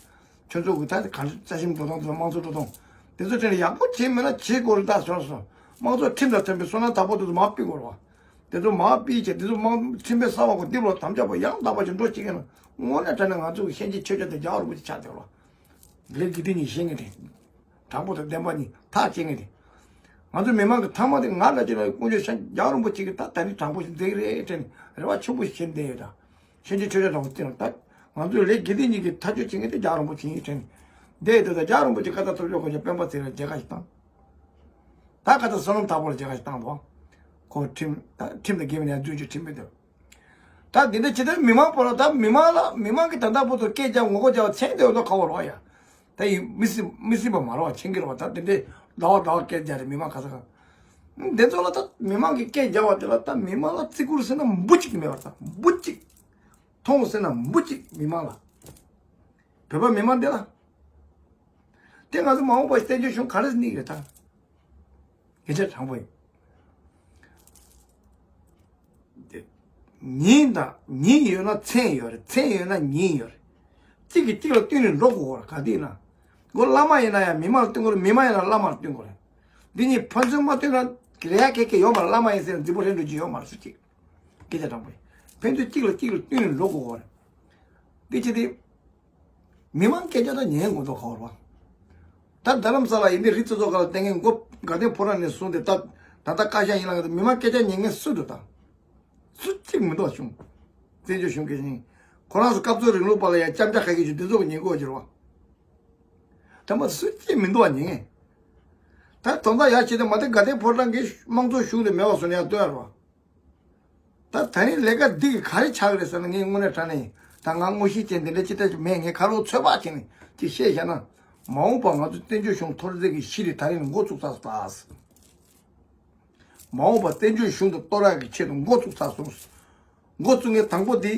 ཁྱོད་ཚོ་གིས་ད་ག་རེ་བཅའ་ཁྲིམས་འགྲོ་སྟངས་དང་དམངས་གཙོ་འགྲོ་སྟངས་དེ་ཚོ་དྲན་ནས་ཡག་པོ་བྱས་མེད་ན་བྱེད་དགོས་རེད། ད་བཟོ་སོང་དམངས་གཙོ་ཁྲིམས་དང་མཐུན་པའི་བསོད་ནམས་དག་པོ་དེ་ཚོ་མར་ཕུལ་དགོས་རེད་བ། དེ་ཚོ་མར་ཕུལ་བྱས་དེ་ཚོ་དམངས་ཁྲིམས་དཔེ་གསར་བ་གོ་འདི་ལོ་དམ་བཅའ་པོ་ཡང་དག་པ་ཞིག་འགྲོ་བྱེད་མཁན་ལ་དངོས་གནས་དྲང་གནས་ང་ཚོ་གི་ཤན་འབྱེད་ཆོས་རྒྱལ་དང་རྒྱལ་བ་རིན་པོ་ཆེ་ཆགས་བསྡད་ཡོད་རེད་བ། ལས་དགེ་སྡིག་གཉིས་ཤེས་མཁན་དེ། དྲང་པོ་དང་བདེན་པ་གཉིས་ཐག་བཅད་མཁན་དེ། ང་ཚོ་མི་མང་གི་ཐ་མ་དེ་ང་ལ་ཅི་ལ་དཀོན་མཆོག་ཤན་རྒྱལ་བ་རིན་པོ་ཆེ་གིས་ད་ད་ནི་དྲང་པོ་ཞིག་མཛད་ཀྱི་རེད་དྲན་རེ་བ་ཆེན་པོ་ཞིག་བྱེད་བསྡད་ཡོད་ད། ཤན་འབྱེད་ཆོས་རྒྱལ་དྲང་པོ་བསྟན་ལ་ད། ང་ཚོའི་ལས་དགེ་སྡིག་གཉིས་ཀྱི་ཐག་གཅོད་བྱེད་མཁན་དེ་རྒྱལ་བ་རིན་པོ་ཆེ་ཡིན་དྲན། བསྡད་ཡོད་ད། རྒྱལ་བ་རིན་པོ་ཆེ་བཀའ་དང་ཐུགས་ཆོས་གོ་ཆ་སྤེན་པ་ཚེ་རིང་ལ་མཇལ་ཁ་ཞིག་བཏང་། ད་བཀའ་དང་བསོད་ནམས་དག་པོ་ལ་མཇལ་ཁ་ཞིག་བཏང་དོ། ཁོ་ཁྲིམས་ད་ཁྲིམས་དང་འགལ་བའི་ནང་རྫུན་གྱི་ཁྲིམས་མེད་དོ། ད་འདི་འདྲ་ཇི་ལྟར་མི་མང་པོ་ལ་ད་མི་མང་ལ་མི་མང་གིས་ད་ལྟ་བར་དུ་སྐད་རྒྱག་ངོ་རྒོལ་རྒྱག་པ་མཚན་དེ་འོ་ཐོག་ཁ་བོ་རོགས་ཡ། ད་ཡིན་མི་སྲིད་མི་སྲིད་པ་མ་རོགས་མཁྱེན་གྱི་རོགས། ད་འདི་འདྲའི་ཟླ་བ་ཟླ་བ་སྐད་རྒྱག་རེད་མི་མང་ག་ས་ག། འདི་ཚོ་ལ་ད་མི་མང་གིས་སྐད་རྒྱག་པ་དེ་ལ་ད་མི་མང་ལ་བརྩི་བཀུར་ཟེར་ན་འབུ་གཅིག་མེད་པར་ད་འབུ་གཅིག་མཐོང་ཟེར་ན་འབུ་གཅིག་མི་མང་ལ། བོད་པ་མི་མང་འདི་ལ། དེ་ང་ཚོ་མ་འོངས་པ་བཙན་བྱོལ་གཞུང་ག་རེ་སྙིང་རེད་ད། སྐད་ཆ་དྲང་པོ་ཡིན། དེ། ཉིན་དང་ཉིན་ཡོད་ན་མཚན་ཡོད་རེད། མཚན་ཡོད་ན་ཉིན་ཡོད་རེད། གཅིག་གིས་གཅིག་ལ་བསྟུན་ནས་འགྲོ་དགོས་རེད། ག་དུས་ན། མགོ་བླ་མ་ཡིན་ན་ཡང་མི་མང་ལ་བསྟུན་དགོས་རེད། མི་མང་ཡིན་ན་བླ་མ་ལ་བསྟུན་དགོས་རེད། འདི་གཉིས་ཕན་ཚུན་མ་བསྟུན་ན་རེ་ཡ་ཁེ་ཁེ་ཡོད་མ་རེད། བླ་མ་ཡིན་ཟེར་ན་རྫིག་པོ་རེད་འགྲོ་རྒྱུ་ཡོད་མ་རེད་སུ་གཅིག་སྐད་ཆ་དྲང་པོ་ཡིན། ཕན་ཚུན་གཅིག་ལ་གཅིག་ལ་བསྟུན་ནས་འགྲོ་དགོས་རེད། འདི་ཅི་སྟེ། མི་མང་སྐད་ཆ་ད་ཉན་དགོས་མདོག་ཁ་བོ་རེད་བ། ད་རྡ་རམ་ས་ལ་ཡིན་དེ་རི་རྩེ་ཚོ་ཁ་ལ་བསྟན་མཁན་མགོ་དགའ་ལྡན་ཕོ་བྲང་ནས་བཟུང་སྟེ་ད་ད་ལྟ་བཀའ་ཤག་ཡིན་ལ་ང་ཚོ་མི་མང་སྐད་ཆ་ཉན་མཁན་སུ་འདུག་ད། སུ་གཅིག་མི་འདུག་བྱུང་། བཙན་བྱོལ་གཞུང་གི་ཉིན་ཁོ་རང་ཚོ་སྐབས་འཚོལ་རིང་ལུགས་པ་ལ་ཡང་སྐྱབས་འཇགས་ཁ་ཤས་ཀྱི་འདི་ཚོ་གི་ཉན་དགོས་ཀྱི་རེད་བ། ད་མ་སུ་གཅིག་མི་འདུག་བ་ཉན་མཁན། ད་དོན་དག་ཡག་བྱས་ཏེ་མ་ད་དགའ་ལྡན་ཕོ་བྲང་གི་དམངས་གཙོ་གཞུང་དེ་མེད་པ་བཟོ་ནས་ཡང་སྟོན་ཡ་རེད་བ། ད་ད་རིང་ལས་ཀ་འདི་གི་ག་རེ་ཆགས་ཀྱི་རེད་ཟེར་ན་ངས་དངོས་གནས་དྲང་གནས་ཡིན། ད་ང་དངོས་གཞི་ཅན་འདི་འདྲ་ཅི་ལྟར་ཅིག་མེད། ངས་ཁ་རོག་ཚོད་དཔག་བྱས་ནས་ཅིག་བཤད་བཞག་ན། མ་འོངས་པ་ང་ཚོ་བཙན་བྱོལ་གཞུང་འཐོར་རྩེད་ཀྱི་གཞི་དེ་ད་རིང་ནས་འགོ་བཙུགས་ཚར་སོང་། མ་འོངས་པ་བཙན་བྱོལ་གཞུང་དེ་གཏོར་རག་གི་ཆེད་དུ་འགོ་བཙུགས་ཚར་སོང་། འགོ་བཙུགས་མཁན་དང་པོ་དེ།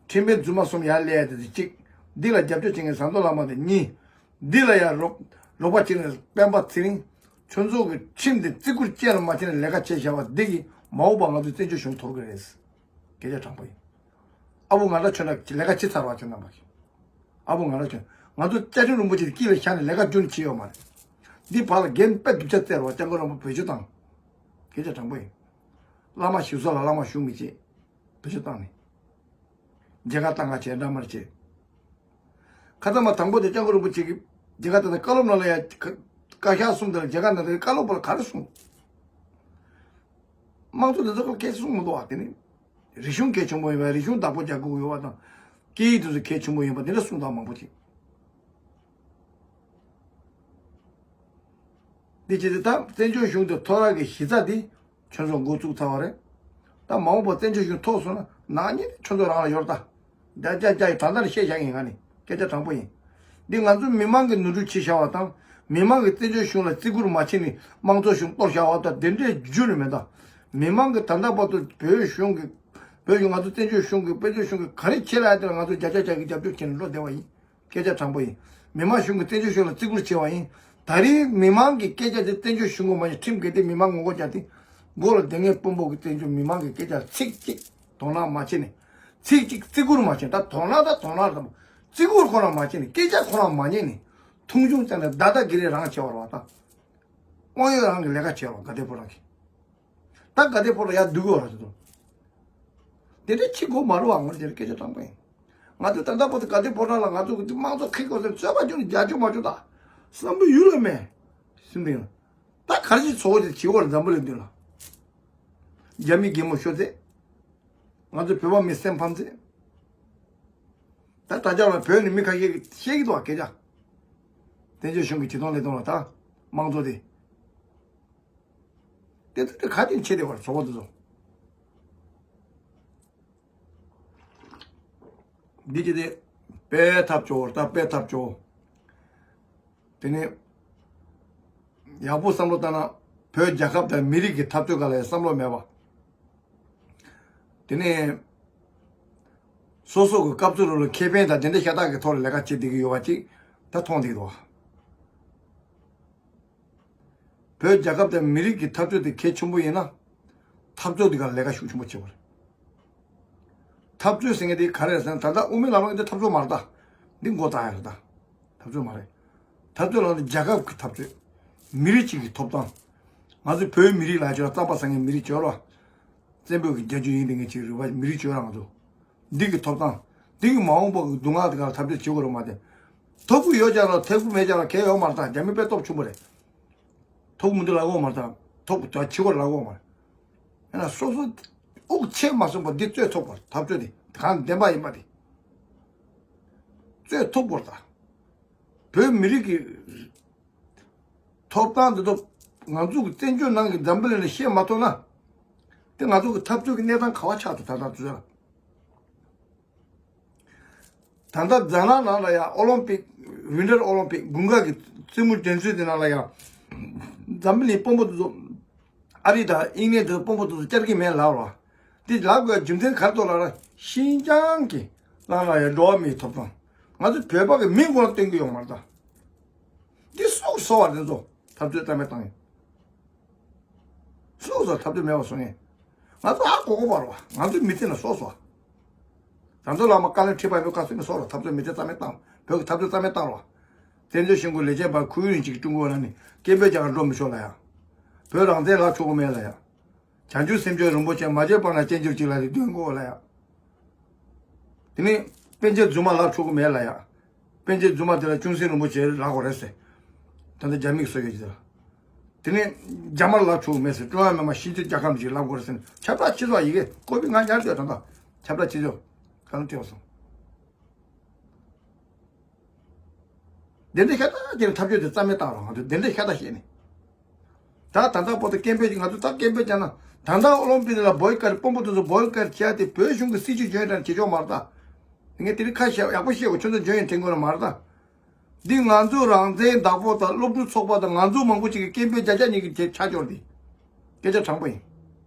ཁྲིམས་དཔོན་རྫུན་མ་གསུམ་ཡར་སླེབས་ཡ་དེ་གཅིག་འདི་ལ་རྒྱབ་སྐྱོར་བྱེད་མཁན་ཟམ་གདོང་བླ་མ་དེ་གཉིས། འདི་ལ་ཡང་རོགས་རོགས་པ་བྱེད་མཁན་སྤེན་པ་ཚེ་རིང་། ཁྱོད་ཚོ་གི་ཁྲིམས་དེ་བརྩི་བཀུར་ཅན་ལ་མ་བྱས་ནས་ལས་ཀ་བྱས་བཞག་པ་འདི་གིས་མ་འོངས་པ་ང་ཚོའི་བཙན་བྱོལ་གཞུང་འཐོར་གི་རེད། སྐད་ཆ་དྲང་པོ་ཡིན། ཨ་བོ་ང་རང་ཁྱོད་ལ་ལས་ཀ་བྱེད་ཚར་བ་ཁྱོད་རྣམ་པ་ཡིན། ཨ་བོ་ང་རང་ཁྱོད་ང་ཚོ་བཅའ་ཁྲིམས་རིན་པོ་ཆེ་དེ་དཀྱིལ་ལ་བཞག་ནས་ལས་ཀ་རྒྱུན་བྱེད་ཡོད་མ་རེད། འདི་བར་ལ་འགན་དཔེ་སྡུག་ཅག་བཙལ་བ་སྐྱབས་མགོན་རིན་པོ་བེད་སྤྱོད་བཏང་། སྐད་ཆ་དྲང་པོ་ཡིན། བླ་མ་ཞིག་བཟོ་ལ་བླ་མ་ཞུགས་མི་བྱེད། བེད་སྤྱོད་བཏང་ནས། མཇལ་ཁ་བཏང་ག་བྱས་འདྲ་མར་བྱས། ཁ་ཚ་མ་དང་པོ་དེ་སྐྱབས་མགོན་རིན་པོ་ཆེ་གིས་མཇལ་ཁ་བཏང་ནས་བཀའ་སློབ་ནང་ལ་ཡ་བཀའ་ཤག་གསུམ་དེ་ལ་མཇལ་ཁ་གནང་དུས་བཀའ་སློབ་པ་ལ་ག་རེ་གསུངས། དམངས་གཙོ་དེ་ཚོ་ལ་སྐད་གསུངས་མི་འདུག་བ། དེ་ནི་རིག་གཞུང་གལ་ཆེན་པོ་ཡིན་པ་རིག་གཞུང་བདག་པོ་རྒྱག་དགོས་ཡོད་པ་དང་། སྐད་ཡིག་དེ་ཚོ་གལ་ཆེན་པོ་ཡིན་པ་དེ་འདྲ་གསུངས་དང་མང་པོ་ཅིག་འདི་བྱས་ཏེ་ད་བཙན་བྱོལ་གཞུང་དེ་འཐོར་རག་གི་གཞི་རྩ་དེ་ཁྱོད་ཚོ་འགོ་བཙུགས་ཚར་བ་རེད། ད་མ་འོངས་པ་བཙན་བྱོལ་གཞུང་འཐོར་སོང་ན་ནག་ཉེས་དེ་ཁྱོད་ཚོ་རང་ལ་ཡོད་རེད་ད། རྒྱ་རྒྱ་རྒྱ་ཡི་ད་ལྟ་ནས་བཤད་བཞག་ཡིན་ང་ནི་སྐད་ཆ་དྲང་པོ་ཡིན། འདི་ང་ཚོ་མི་མང་གིས་ནོར་འཁྲུལ་བྱས་བཞག་པ་དང་མི་མང་གིས་བཙན་བྱོལ་གཞུང་ལ་བརྩི་བཀུར་མ་བྱས་ནས་དམངས་གཙོ་གཞུང་གཏོར་བཞག་པ་དང་དེ་འདྲའི་རྒྱུ་རེད་མེད་ད། མི་མང་གིས་ད་ལྟ་བར་དུ་བོད་གཞུང་གིས་བོད་གཞུང་ང་ཚོ་བཙན་བྱོལ་གཞུང་གིས་དཔལ་འབྱོར་གཞུང་གིས་ག་རེ་བྱས་ལ་ཡ་དེ་ལ་ང་ཚོ་བརྒྱ་ཆ་བརྒྱ་གི་རྒྱབ་སྐྱོར་བྱས་ནས་འགྲོ་བསྡད་པ་ཡིན། སྐད་ཆ་དྲང་པོ་ཡིན། མི་མང་གཞུང་གིས་བཙན་བྱོལ་གཞུང་ལ་བརྩི་བཀུར་བྱས་པ་ཡིན། ད་རེས་མི་མང་གི་སྐད་ཆ་དེ་བཙན་བྱོལ་གཞུང་གི་མ་ཡིན་ཁྲིམས་འགལ་ཏེ་མི་མང་ངོ་རྒོལ་རྒྱག་སྟེ། མགོ་ལ་སྡོད་མཁན་དཔོན་པོ་གི་བཙན་བྱོལ་མི་མང་གི་སྐད་ཆ་ཚིག་གཅིག་དོ་སྣང་མ་བྱས་ནས། ཚིག་གཅིག་བརྩི་བཀུར་མ་བྱས་ད་དོ་སྣང་ད་དོ་སྣང་དང་། བརྩི་བཀུར་ཁོ་རང་མ་བྱས་ནས་སྐད་ཆ་ཁོ་རང་མ་ཉན་ནས། མཐོང་ཆུང་བྱས་ནས་ད་ལྟ་གི་རེ་རང་བྱས་པ་རེད་བ་ད། དབང་ཡོད་རང་གི་ལས་ཀ་བྱས་པ་དགའ་ལྡན་ཕོ་བྲང་གི། ད་དགའ་ལྡན་ཕོ་བྲང་ཡར་བསྡུ་དགོས་ར་ཟེར་དུས། དེ་འདྲ་ཅིག་དགོས་མ་རེད་བ། ངོ་དེ་སྐད་ཆ་དྲང་པོ་ཡིན། ང་ཚོ་ད་ལྟ་བར་དུ་དགའ་ལྡན་ཕོ་བྲང་ལ་ང་ཚོ་གི་དམངས་གཙོ་ཁེ་དགོས་ཟེར་རྩོད་པ་རྒྱུ་ནི་རྒྱ་ཆུ་མ་ཆུ་ད། བསམ་བློ་ཡུལ་ལ་མེད། སུན་པའི་ད་གར་ཞིག་ཚོགས་དེ་བྱེད་དགོས་རེད་འཛམ་བུ་གླིང་འདི་ལ། རྒྱ་མི་རྒན་མོ་ཤོར་ཚེ། ང་ཚོ་བོད་པ་མི་སེམས་ཕམ་ཚེ། ད་ད་ཆ་ལ་བོད་ནས་མི་ཁ་ཤས་ཀྱིས་བཤད་ཀྱི་འདུག་བ་སྐད་ཆ། བཙན་བྱོལ་གཞུང་གི་བྱེད་སྟངས་ལས་སྟངས་ལ་ད། དམངས་གཙོ་དེ། དེ་ཚོ་དེ་ག་དེ་བྱེད་བདེ་བར་བཟོ་བ་དེ་ཚོ། འདི་ཅི་དེ། དཔེ་ཐབས་སྐྱོ་བོ་ད་དཔེ་ཐབས་སྐྱོ་བོ། དེ་ནས། ཡག་པོ་བསམ་བློ་བཏང་ན། བོད་རྒྱལ་ཁབ་དང་མི་རིགས་ཀྱི་འཐབ་རྩོད་སྒང་ལ་ཡང་བསམ་བློ་མེད་པ། དེ་ནས། སོ་སོ་གི་སྐབས་སུ་རོལ་ལ་ཁེ་ཕན་དང་དེ་འདྲ་ཤ་སྟག་གི་ཐོག་ལ་ལས་ཀ་བྱེད་བསྡད་ཀྱི་ཡོད་པ་ཅིག་ད་མཐོང་བསྡད་ཀྱི་འདུག་བ། བོད་རྒྱལ་ཁབ་དང་མི་རིགས་ཀྱི་འཐབ་རྩོད་དེ་གལ་ཆེན་པོ་ཡིན་ན། འཐབ་རྩོད་འདི་ག་ལས་ཀ་ཤུགས་ཆེན་པོ་བྱེད་དགོས་རེད། འཐབ་རྩོད་ཟེར་མཁན་དེ་ག་རེ་རེད་ཟེར་ན་ད་ལྟ་དབུ་མའི་ལམ་ལུགས་འདི་འཐབ་རྩོད་མ་རེད་ད། འདི་མགོ་བཏགས་ཡ་རེད་ད། འཐབ་རྩོད་མ་རེད། འཐབ་རྩོད་ལ་ནི་རྒྱལ་ཁབ་ཀྱི་འཐབ་རྩོད། མི་རིགས་གཅིག་གི་ཐོབ་ཐང་། ང་ཚོ་བོད་མི་རིགས་ལ་ཅོ་ར་རྩམ་པ་ཟ་མཁན་མི་རིགས་ཅོ་ར། བཙན་པོ་གི་རྒྱལ་རྒྱུད་ཡིན་དེ་ངས་ཅིག་རུས་པ་མི་རིགས་ཅོ་ར་ང་ཚོ། འདི་གི་ཐོབ་ཐང་། འདི་གི་མ་འོངས་པ་གི་སྡུག་བསྔལ་དེ་ག་ལ་འཐབ་རྩོད་བྱེད་དགོས་རེད་མ་གཏོགས། ཐོབ་གི་ཡོད་ཀྱང་ར་ཐེབས་གི་མེད་ཀྱང་ར་གལ་ཡོད་མ་རེད་ད། རྒྱ་མི་དཔེ་སྟོབས་ཆེན་པོ་རེད། ཐོབ་གི་མི་འདུག་ལབ་གི་ཡོད་མ་རེད་ད། ཐོབ་གི་ད་བྱེད་དགོས་ལབ་གི་ཡོད་མ་རེད། ཡིན་ན་སོ་སོ་དབུགས་ཆད་མ་སོང་བར་འདི་རྩོད་ཐུབ་པར་འཐབ་རྩོད་དེ་གང་བདེན་པ་ཡིན་པ་དེ། རྩོད་ཐུབ་དགོས་རེད་ད། བོད་མི་རིགས་ཀྱི་ཐོབ་ཐང་འདི་ཚོ་ང་ཚོ་གི་བཙན་བྱོལ་ནང་གི་འཛམ་བུ་གླིང་ལ་བཤད་མ་ཐུབ་ན། དེ་ང་ཚོ་གི་འཐབ་རྩོད་ཀྱི་གནས་སྟངས་ག་བ་ཆགས་ཐུབ་ད་ལྟ་དུས་ཚོད་ལ། ད་ལྟ་རྫ་ནག་ནང་ལ་ཡང་ཨོ་ལིམ་པིག་ཝིན་ཊར་ཨོ་ལིམ་པིག་དགུན་ཁ་གི་རྩེད་མོ་འགྲན་རྩོད་དེ་ནང་ལ་ཡང་། འཛམ་བུ་གླིང་དཔོན་པོ་དེ་ཚོ། ཨ་རི་དང་དབྱིན་ལན་དེ་ཚོ་དཔོན་པོ་དེ་ཚོ་བཅར་གྱི་མེད་ལབ་ར། དེ་ལབ་དགོས་རྒྱུ་མཚན་ག་རེ་འདུག་ལབ་ན་ཤིན་ཅང་གི་ནང་ལ་ཡང་འགྲོ་བ་མིའི་ཐོབ་ཐང་། ང་ཚོ་བོད་པ་གི་མིང་ཁོ་ན་སྟོན་གྱི་ཡོད་མ་རེད་ད། འདི་སུ་གིས་བཟོ་བ་རེད་ཚོ། འཐབ་རྩོད་རྩ་མེད་བཏང་ཡིན། སུ་གིས་བཟོ་འཐབ་རྩོད་མེད་པ་བཟོ་ཡིན། ང་ཚོ་ཧ་གོ་གོ་བ་རེད་བ། ང་ཚོའི་མི་ཚེ་ནང་སོ་སོ། ད་ཚོ་བླ་མ་བཀའ་བློན་ཁྲི་པ་བོད་བཀའ་སྲུང་གི་སོ་ར་འཐབ་རྩོད་མི་ཚེ་རྩ་མེད་བཏང་། བོད་ཀྱི་འཐབ་རྩོད་རྩ་མེད་བཏང་རོགས། བཙན་བྱོལ་གཞུང་གི་ལས་བྱེད་པ་ཁུ་ཡུན་ཅིག་ཀྲུང་གོ་ལ་ནི་སྐད་འབོད་རྒྱག་གར་འགྲོ་མི་ཆོག་ལ་ཡ། བོད་རང་བཙན་ལབ་ཆོག་གི་མེད་ལ་ཡ། བྱང་ཆུབ་སེམས་མཆོག་རིན་པོ་ཆེ་མ་བྱས་པ་ན་སྤྱན་གྱུར་ཅིག་ལ་རེ་འདུན་དགོས་ལ་ཡ། དེ་ནི་པཎ་ཆེན་རྫུན་མ་ལབ་ཆོག་གི་མེད་ལ་ཡ། པཎ་ཆེན་རྫུན་མ་དེ་ལ་ཅུང་ཟད་རིན་པོ་ཆེ་ལབ་དགོས་རེད་ཟེར། ད་ལྟ་རྒྱ་མིས་བཟོས་ཡོད་ཀྱི་དེ་ལ། དེ་ནས་རྒྱ་དམར་ལབ་ཆོག་མེད་ཟེར། ཀྲུང་དབྱང་མི་དམངས་སྤྱི་འཐུས་རྒྱལ་ཁམས་ཅིག་ལབ་དགོས་རེད་ཟེར་ནས་ཁྱབ་བསྒྲགས་ཆེ་ཚོགས་ཡི་གེ་ཀོ་པི་ང་ཉར་ཡོད་དྲན་ད། ཁྱབ་བསྒྲགས་ཆེ་ཚོགས་གང་སྤྲད་པ་སོང་། དེ་འདྲའི་ཤ་སྟག་ཅིག་ལ་འཐབ་རྩོད་དེ་རྩ་མེད་བཏང་རོགས། ང་ཚོས་དེ་འདྲའི་ཤ་སྟག་བཤད་ནས། ད་ད་ལྟ་བར་དུ་སྐད་འབོད་ཀྱིས་ང་ཚོས་ད་སྐད་འབོད་བརྒྱབ་ན། ད་ལྟ་ཨོ་ལིམ་པིག་ལ་བོའི་ཀར་དཔོན་པོ་དེ་ཚོ་བོའི་ཀར་བྱས་ཏེ་བོད་གཞུང་གི་སྲིད་བྱུས་འཇོན་དྲང་བྱེད་ཆོག་མ་རེད་ད། ངས་དེ་རིང་ཁ་ཤས་ཡག་པོ་བཤད་དགོས། ཁྱོད་ཚོ་འཇོན་ཡོད་དྲན་དགོས་ལ་མ་རེད་ད། འདི་ང་ཚོའི་རང་བཙན་བདག་པོ་དང་སློབ་ཕྲུག་ཚོགས་པ་དང་ང་ཚོ་མང་པོ་ཅིག་གི་སྐད་འབོད་བརྒྱ་ཆ་ཉིས་ཀྱི་ཆ་སྐྱོར་འདི། སྐད་ཆ་དྲང་པོ་ཡིན།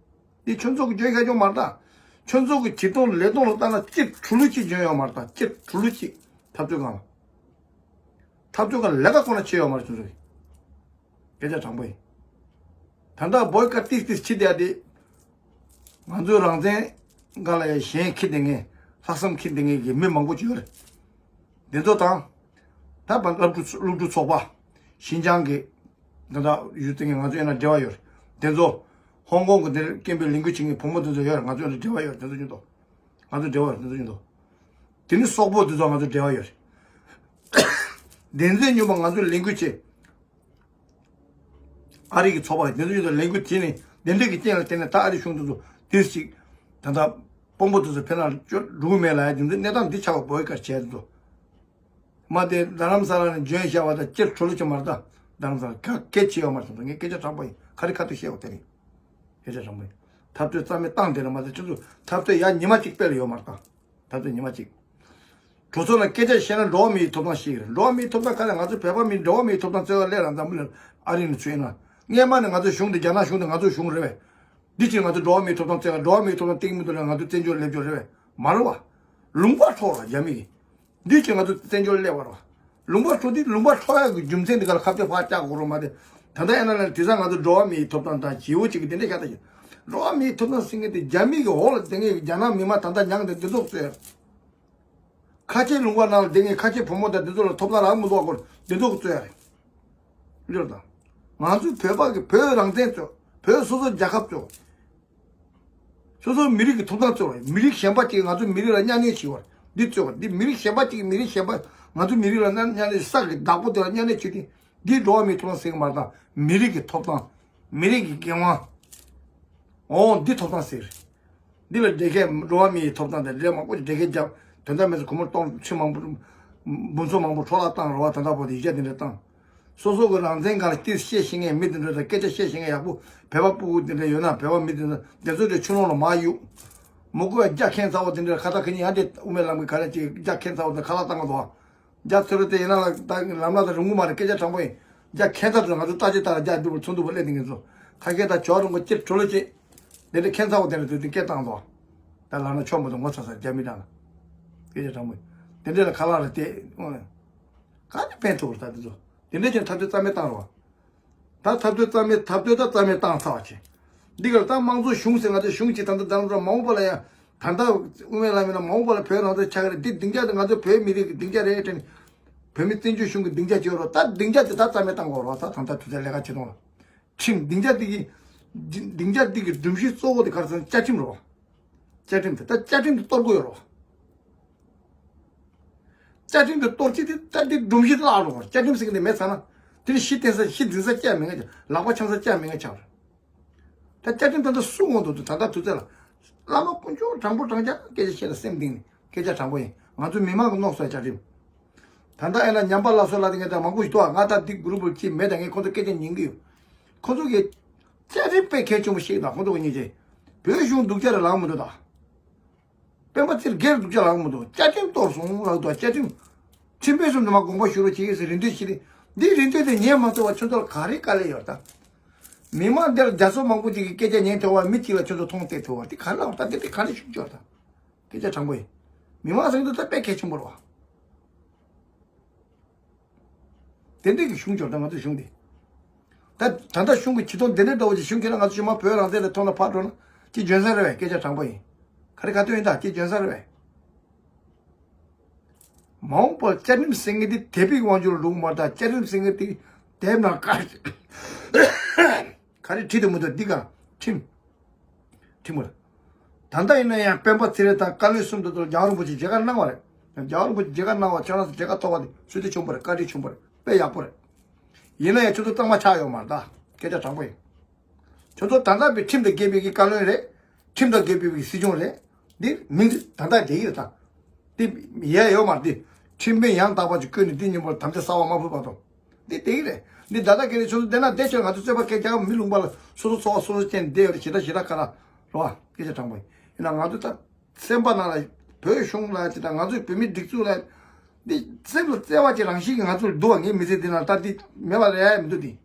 འདི་ཁྱོད་ཚོ་གི་བརྗོད་ཤ་ཅུང་མ་རེད་ད། ཁྱོད་ཚོ་གི་བྱེད་སྟངས་ལས་སྟངས་ལ་ལྟ་ན་སྤྱིར་གྲུ་ལུགས་གཅིག་འཇོན་ཡོད་མ་རེད་ད། སྤྱིར་གྲུ་ལུགས་གཅིག་འཐབ་རྩོད་སྒང་ལ། འཐབ་རྩོད་སྒང་ལ་ལས་ཀ་ཁོ་ན་བྱེད་ཡོད་མ་རེད་ཁྱོད་ཚོ་གི། སྐད་ཆ་དྲང་པོ་ཡིན། ད་ལྟ་བོད་ཀ་ཏིས་ཏིས་ཕྱི་བསྡད་དེ། ང་ཚོའི་རང་བཙན་སྒང་ལ་ཡང་གཞན་འཁྱེར་བསྡད་མཁན། ལྷག་བསམ་འཁྱེར་བསྡད་མཁན་གྱི་མི་མང་པོ་ཅིག་ཡོད་རེད། དེ་ཚོ་དང་། ད་བར་སློབ་ཕྲུག་སློབ་ཕྲུག་ཚོགས་པ། ཤིན་ཅང་གི་ད་ལྟ་ཡུལ་དེ་ང་ཚོ་ཡིན་ན་འབྲེལ་བ་ཡོད་རེད། དེ་ཚོ་ཧོང་ཀོང་གི་དེར་སྐད་འབོད་ལས་འགུལ་བྱེད་མཁན་བུ་མོ་དེ་ཚོ་ཡོད་རེད། ང་ཚོ་ཡིན་ན་འབྲེལ་བ་ཡོད་རེད། དེ་ཚོ་ཡིན་དོ། ང་ཚོ་འབྲེལ་བ་ཡོད་རེད། དེ་ཚོ་ཡིན་དོ། དེ་ནི་སོག་པོ་དེ་ཚོ་ང་ཚོ་འབྲེལ་བ་ཡོད་རེད། བདེན་ཚིག་སྨྱོན་པ་ང་ཚོ་ལས་འགུལ་བྱེད། ཨ་རི་གི་ཚོགས་པ་དེ་ཚོ་ཡོད་དོ། ལས་འགུལ་བྱས་ནས་དེ་འདྲ་གི་རྐྱེན་ལ་བརྟེན་ནས་ད་ཨ་རི་གཞུང་དེ་ཚོ་དེ་ཞིག་ད་ལྟ་དཔོན་པོ་དེ་ཚོ་ཕེབས་ན་འགྲོ་གི་མེད་ལབ་ཡ་དེ་ཚོ་གནས་སྟངས་འདི་ཆགས་པ་བོད་ཀར་བྱས་དེ་ཚོ། མ་དེ་རྡ་རམ་ས་ལ་ནས་འཇོན་ཤ་བ་དང་སྤྱིར་གྲོ་ལུ་ཅི་མར་ད་རྡ་རམ་ས་ལ་ག་སྐད་ཆེ་ཡོད་མ་སོང་ད། ངས་སྐད་ཆ་དྲང་པོ་ཡིན། ཁ་རི་ཁ་ཐུག་བཤད་བ་དེ་རེད། སྐད་ཆ་དྲང་པོ་ཡིན། འཐབ་རྩོད་རྩ་མེད་བཏང་དེ་རེད། མ་དེ་ཁྱོད་ཚོ་འཐབ་རྩོད་ཡ་ཉི་མ་གཅིག་དཔེ་ལ་ཡོད་མ་རེད་ད། ད་ལྟ་ཉི་མ་གཅིག་གྲོས་ཚོགས་ནང་སྐད་ཆ་བཤད་ན་འགྲོ་བ་མིའི་ཐོབ་ཐང་ཞིག་རེད། འགྲོ་བ་མིའི་ཐོབ་ཐང་ག་ལ། ང་ཚོ་བོད་པ་མི་འགྲོ་བ་མིའི་ཐོབ་ཐང་རྩོད་ག་སླེབས་ར། འཛམ་བུ་གླིང་ཨ་རི་ནས་ཚུད་ན། སྔས་མ་ནས་ང་ཚོ་གཞུང་དེ་རྒྱ་ནག་གཞུང་དེ་ང་ཚོ་གཞུང་རེད་བས། འདི་ཕྱིར་ང་ཚོ་འགྲོ་བ་མིའི་ཐོབ་ཐང་རྩོད་ག། འགྲོ་བ་མིའི་ཐོབ་ཐང་སྟེང་མི་འདུག་ལ་ང་ཚོ་བཙན་བྱོལ་སླེབས་རྒྱུ་རེད་བས། མ་རེད་བ། ལུང་པ་འཕྲོག་ར་རྒྱ་མི་གིས། འདི་ཕྱིར་ང་ཚོ་བཙན་བྱོལ་སླེབས་པ་རེད་བ། ལུང་པ་འཕྲོག་འདི་ལུང་པ་འཕྲོག་ཡག་གི་རྒྱུ་མཚན་འདི་ག་ལ་ཁ་གཏད་ཕར་བཅག་དགོས་རོགས་མ་དེ། ད་ལྟ་ཡང་ན་ལ་དེང་སང་ང་ཚོ་འགྲོ་བ་མིའི་ཐོབ་ཐང་དང་ཞེ་བོ་ཅིག་གི་དེ་འདྲ་ཤ་སྟག་ཡིན། འགྲོ་བ་མིའི་ཐོབ་ཐང་ཟེར་མཁན་དེ་རྒྱ་མི་གི་འོག་ལ་བསྡད་མཁན་གྱི་རྒྱ་ནག་མི་མང་ད་ལྟ་མྱངས་དེ་འདི་ཚོ་གི་རྩོད་ཡ་རེད། ཁ་ཆེ་ལུང་པ་ནང་ལ་བསྡད་མཁན་ཁ་ཆེ་བུ་མོ་དང་འདི་ཚོ་ལ་ཐོབ་ཐང་རག་མི་འདུག་གོ། འདི་ཚོ་གི་རྩོད་ཡ་རེད། འདི་རེད་ད། ང་ཚོ་བོད་པ་གི་བོད་རང་བཙན་རྩོད། བོད་སོ་སོ་རྒྱལ་ཁབ་རྩོད། སོ་སོ་མི་རིགས་ཀྱི་ཐོབ་ཐང་རྩོད་པ། མི་རིགས་གཞན་པ་ཅིག་ང་ཚོ་མི་རིགས་ལ་གཉའ་གནོན་བྱེད་པ་འདི་རྩོད་པ། འདི་མི་རིགས་གཞན་པ་ཅིག་མི་རིགས་གཞན་པ་ང་ཚོ་མི་རིགས་ལ་གནའ་གནོན་བྱེད། ས་གི་བདག་པོ་དེ་ལ་གཉའ་གནོན་བྱེད་དེ། འདི་འགྲོ་བ་མིའི་ཐོབ་ཐང་ཟེར་གི་མ་རེད་ད། མི་རིགས་ཀྱི་ཐོབ་ཐང་། མི་རིགས་ཀྱི་འགན་དབང་། འོ་འདི་ཐོབ་ཐང་ཟེར། འདི་ལ་འབྲེལ་མཁན་འགྲོ་བ་མིའི་ཐོབ་ཐང་དང་འབྲེལ་མང་པོ་ཞིག་འབྲེལ་མཁན་རྒྱབ། དོན་དག་མེད་ཚེ་སྒོར་མོ་སྟོང་ཕྲན་མང་པོ་འབུམ་ཚོ་མང་པོ་འཕྲོ་བརླག་བཏང་རེད་བ། ད་ལྟ་བར་དུ་ཡིག་ཆ་འདི་འདྲ་བཏང་། སོ་སོ་གི་རང་བཙན་སྒང་ལ་ཏིས་བཤད་ཤེས་མཁན་མི་འདི་འདྲ་དང་སྐད་ཆ་བཤད་ཤེས་མཁན་ཡག་པོ་བོད་པ་སྤུ་གུ་འདི་འདྲ་ཡོད་ན་བོད་པ་མི་འདི་འདྲ་དེ་ཚོ་དེ་ཆུ་ཀླུང་ལ་མར་གཡུག་མུ་གུ་ཡ་རྒྱ་ཁྱད་མཚར་བོ་འདི་འདྲ་ཁ་ཏ་ཁ་ཉིན་ཡང་དེ་དབུ་མའི་ལམ་གི་ག་རེ་ཅིག་རྒྱ་ཁྱད་མཚར་བོ་དང་ཁ་ལག་བཏང་གི་འདུག་རྒྱ་ཚོ་རེ་དེ་ཡིན་ན་ལ་ད་ལམ་ལ་ད་རུང་གི་མ་རེད། སྐད་ཆ་དྲང་པོ་ཡིན། རྒྱ་ཁྱད་མཚར་དུ་ང་ཚོ་ལྟ་ཅི་ལྟ་ར་རྒྱ་སྡུག་པོ་ཚོ་སྡུག་པོ་སླེབས་དེ་ངེད་ཚོ་ཁ་སྐད་ད་ཇོ་རུང་གི་སྤྱིར་གྲོ་ལོ་ཅི། དེ་འདྲ་ཁྱད་མཚར་བོ་དེ་འདྲ་དུས་དེ་སྐད་བཏང་དོ། ད་ལ་ན་ཆོག་མི་འདུག་ངོ་ཚ་ས་རྒྱ་མི་དང་། སྐད་ཆ་དྲང་པོ་ཡིན། དེ་འདྲ་ལ་ཁ་ལག་རེ་སྟེར་ཨོ་ལེ། ག་ནས་ཕན་ཐོགས་རེད་ད་དེ་ཚོ། དེ་འདྲ་ཅན་འཐབ་རྩོད་རྩ་མེད་བཏང་རོགས། ད་འཐབ་རྩོད་རྩ་མེད་འཐབ་རྩོད་ད་རྩ་མེད་བཏང་ཚར་བ་བྱས། འདི་གར་ད་དམངས་གཙོ་གཞུང་ཟེར་ང་ཚོ་གཞུང་གཅིག་ད་ལྟ་ད་ལྟ་མ་འོངས་པ་ལ་ཡང་ད་ལྟ་དབུ་མའི་ལམ་ཡིན་ན་མ་འོངས་པ་ལ་བོད་རང་བཙན་ཆགས་ཀྱི་རེད། འདི་སྡིངས་ཆ་དེ་ང་ཚོ་བོད་མི་རིགས་ཀྱི་སྡིངས་ཆ་རེད་དྲན། བོད་མི་བཙན་བྱོལ་གཞུང་གི་སྡིངས་ཆ་བྱེད་རོགས། ད་སྡིངས་ཆ་དེ་ད་རྩ་མེད་བཏང་དགོས་རོགས། ད་ད་ལྟ་དུས་ཚོད་ལས་ཀ་བྱེད་དོན་ལ། ཁྲིམས་སྡིངས་ཆ་འདི་གི་སྡིངས་ཆ་འདི་གི་སྒྲོམ་གཞི་གཙོ་བོ་དེ་ག་རེ་ཟེར་ན་བཅའ་ཁྲིམས་རེད་བ། བཅའ་ཁྲིམས་དེ་ད་བཅའ་ཁྲིམས་དེ་གཏོར་དགོས་རེད་བ། བཅའ་ཁྲིམས་དེ་གཏོར་ཅི་དེ་ད་འདི་སྒྲོམ་གཞི་བརླག་འགྲོ་བ། བཅའ་ཁྲིམས་ཟེར་གི་དེ་མེད་ཚར་ན་དེ་ནི་གཞི་རྟེན་ས་གཞི་འཛིན་ས་བཅའ་མེད་ངེས་ལག་པ་འཆང་ས་བཅའ་མེད་ངེས་ཆགས་རེད། ད་བཅའ་ཁྲིམས་ད་ལྟ་སུ་ངོ་འདུག་ད་ལྟ་དུས་ཚོད་ལ་བླ་མ་དཀོན་མཆོག་དྲང་པོ་དྲང་རྐྱང་སྐད་ཆ་བཤད་ན་སེམས་གཏིང་ནས། སྐད་ཆ་དྲང་པོ་ཡིན། ང་ཚོ་མི་མང་གི་མནོ་བསམ་བཅའ་ཁྲིམས། ད་ལྟ་ཡིན་ན་ཉམས་པ་སླར་གསོ་ལ་དེ་ངས་ད་མང་པོ་ཞིག་འདུག་ང་ད་འདི་གུ་རུབ་ཅིག་མེད། ད་ངས་ཁོ་ཚོ་སྐད་ཆ་ཉན་གི་ཡོད། ཁོ་ཚོ་གི་བཅའ་ཁྲིམས་དཔེ་གལ་ཆེན་པོ་ཞིག་དང་ཁོ་ཚོ་གི་སྙིང་རྗེ། བོད་གཞུང་སྡུག་ཅག་རེད་ལབ་མི་འདུག་ད། སྤེན་པ་ཚེ་རིང་སྒེར་སྡུག་ཅག་ལབ་མི་འདུག་བཅའ་ཁྲིམས་གཏོར་སོང་ལབ་འདུག་བཅའ་ཁྲིམས། ཁྲིམས་དཔོན་གསུམ་དུ་མ་དགོངས་པ་ཞུ་རོགས་བྱེད་ཟེར་རེ་འདུན་ཞིག་རེད། འདི་རེ་འདུན་དེ་ཉན་མ་ཐུབ་པ་ཁྱོད་ཚོ་ལ་ག་རེ་དཀའ་ལས་ཡོད་ད། མི་མང་འདིར་རྒྱ་མཚོ་མང་པོ་ཅིག་གིས་སྐད་ཆ་ཉན་ཐུབ་པ་མི་གཅིག་ལ་ཁྱོད་ཚོ་མཐོང་སྟེ་ཐུབ་པ་དེ་ག་རེ་ལབ་ད། དེ་དེ་ག་རེ་ཞུ་ཆོག་ད། སྐད་ཆ་དྲང་པོ་ཡིན། མི་མང་ཟེར་འདི་ད་དཔེ་གལ་ཆེན་པོ་རེད་བ། དེ་འདྲས་ཀྱི་གཞུང་འབྱོར་དང་ང་ཚོའི་གཞུང་འདི། ད་ད་ལྟ་གཞུང་གི་ཆེ་མཐོང་དེ་འདྲས་འདྲ་བོ་ཅིག་གཞུང་ཁྱེད་རང་ང་ཚོ་ཞུ་མ་བོད་རང་བཙན་ལ་ཐོག་ན་ཕར་འགྲོ་ན་ཅི་འཇོན་ས་རེད་བས། སྐད་ཆ་དྲང་པོ་ཡིན། ག་རེ་ག་དོན་ཡིན་ད་ཅི་འཇོན་ས་རེད་བས། མ་འོངས་པར་བཅའ་ཁྲིམས་ཟེར་མཁན་དེ་དད་པའི་དབང་ཆོག་ལ་འགྲོ་གི་མ་རེད་ད། བཅའ་ཁྲིམས་ཟེར་མཁན་དེ་དེབ་ནང་ག་ག་རེ་བྲིས་འདུག་མི་འདུག་འདི་ག་ཁྲིམས། ཁྲིམས་རེད། ད་ལྟ་ཡིན་ན་ཡང་སྤེན་པ་ཚེ་རིང་དང་བཀའ་བློན་གསུམ་དེ་ཚོར་རྒྱལ་བ་རིན་པོ་ཆེས་མཇལ་ཁ་གནང་བ་རེད། རྒྱལ་བ་རིན་པོ་ཆེས་མཇལ་ཁ་གནང་བ་ཁྱོད་རང་ཚོ་མཇལ་ཁ་ཐོབ་པ་དེ་ཚུལ་དེ་བྱུང་བ་རེད། བཀའ་དྲིན་བྱུང་བ་རེད། དཔེ་ཡག་པོ་རེད། ཡིན་ན་ཡང་ཁྱོད་ཚོ་གཙང་མ་ཆགས་ཡོད་མ་རེད་ད། སྐད་ཆ་དྲང་པོ་ཡིན། ཁྱོད་ཚོ་ད་ལྟ་བའི་ཁྲིམས་དང་འགལ་བའི་གི་བཀའ་བློན་རེད། ཁྲིམས་དང་འགལ་བའི་གི་སྲིད་སྐྱོང་རེད། འདི་མིང་ད་ལྟ་བསྡད་ཡོད་ད། འདི་ཡས་ཡོད་མ་རེད། འདི་ཁྲིམས་དཔོན་ཡང་དག་པ་ཅིག་བསྐོས་ནས་འདི་མཉམ་པོར་དམ་བཅའ་གསར་པ་མ་ཕུལ་བར་དུ། འདི་དེ་གི་རེད། འདི་ད་ལྟ་གི་རེད། ཁྱོད་ཚོ་བསྡད་ན་བསྡད་ཆོག་ང་ཚོ་རྩོད་པ་སྐད་རྒྱག་མི་ལུང་པ་ལ་སོ་སོ་འཚོ་བ་སོ་སོ་བྱས་ནས་བསྡད་ཡོད་རེད། ཞེ་དྲག་ཞེ་དྲག་ཁ་ར་རོ་བ་སྐད་ཆ་དྲང་པོ་ཡིན། ཡིན་ན་ང་ཚོ་ད་སེམས་པ་ནང་ལ་བོད་གཞུང་ལ་ཅི་ད་ང་ཚོའི་བོད་མི་སྒྲིག་འཛུགས་ལ་ འདི་སེམས་ལ་བརྩེ་བ་ཅིག་རང་བཞིན་གྱིས་ང་ཚོར་འདུག་བ། ངའི་མི་ཚེ་འདི་ནང་ད་འདི་མེད་པ་རེད་མི་འདུག་འདི།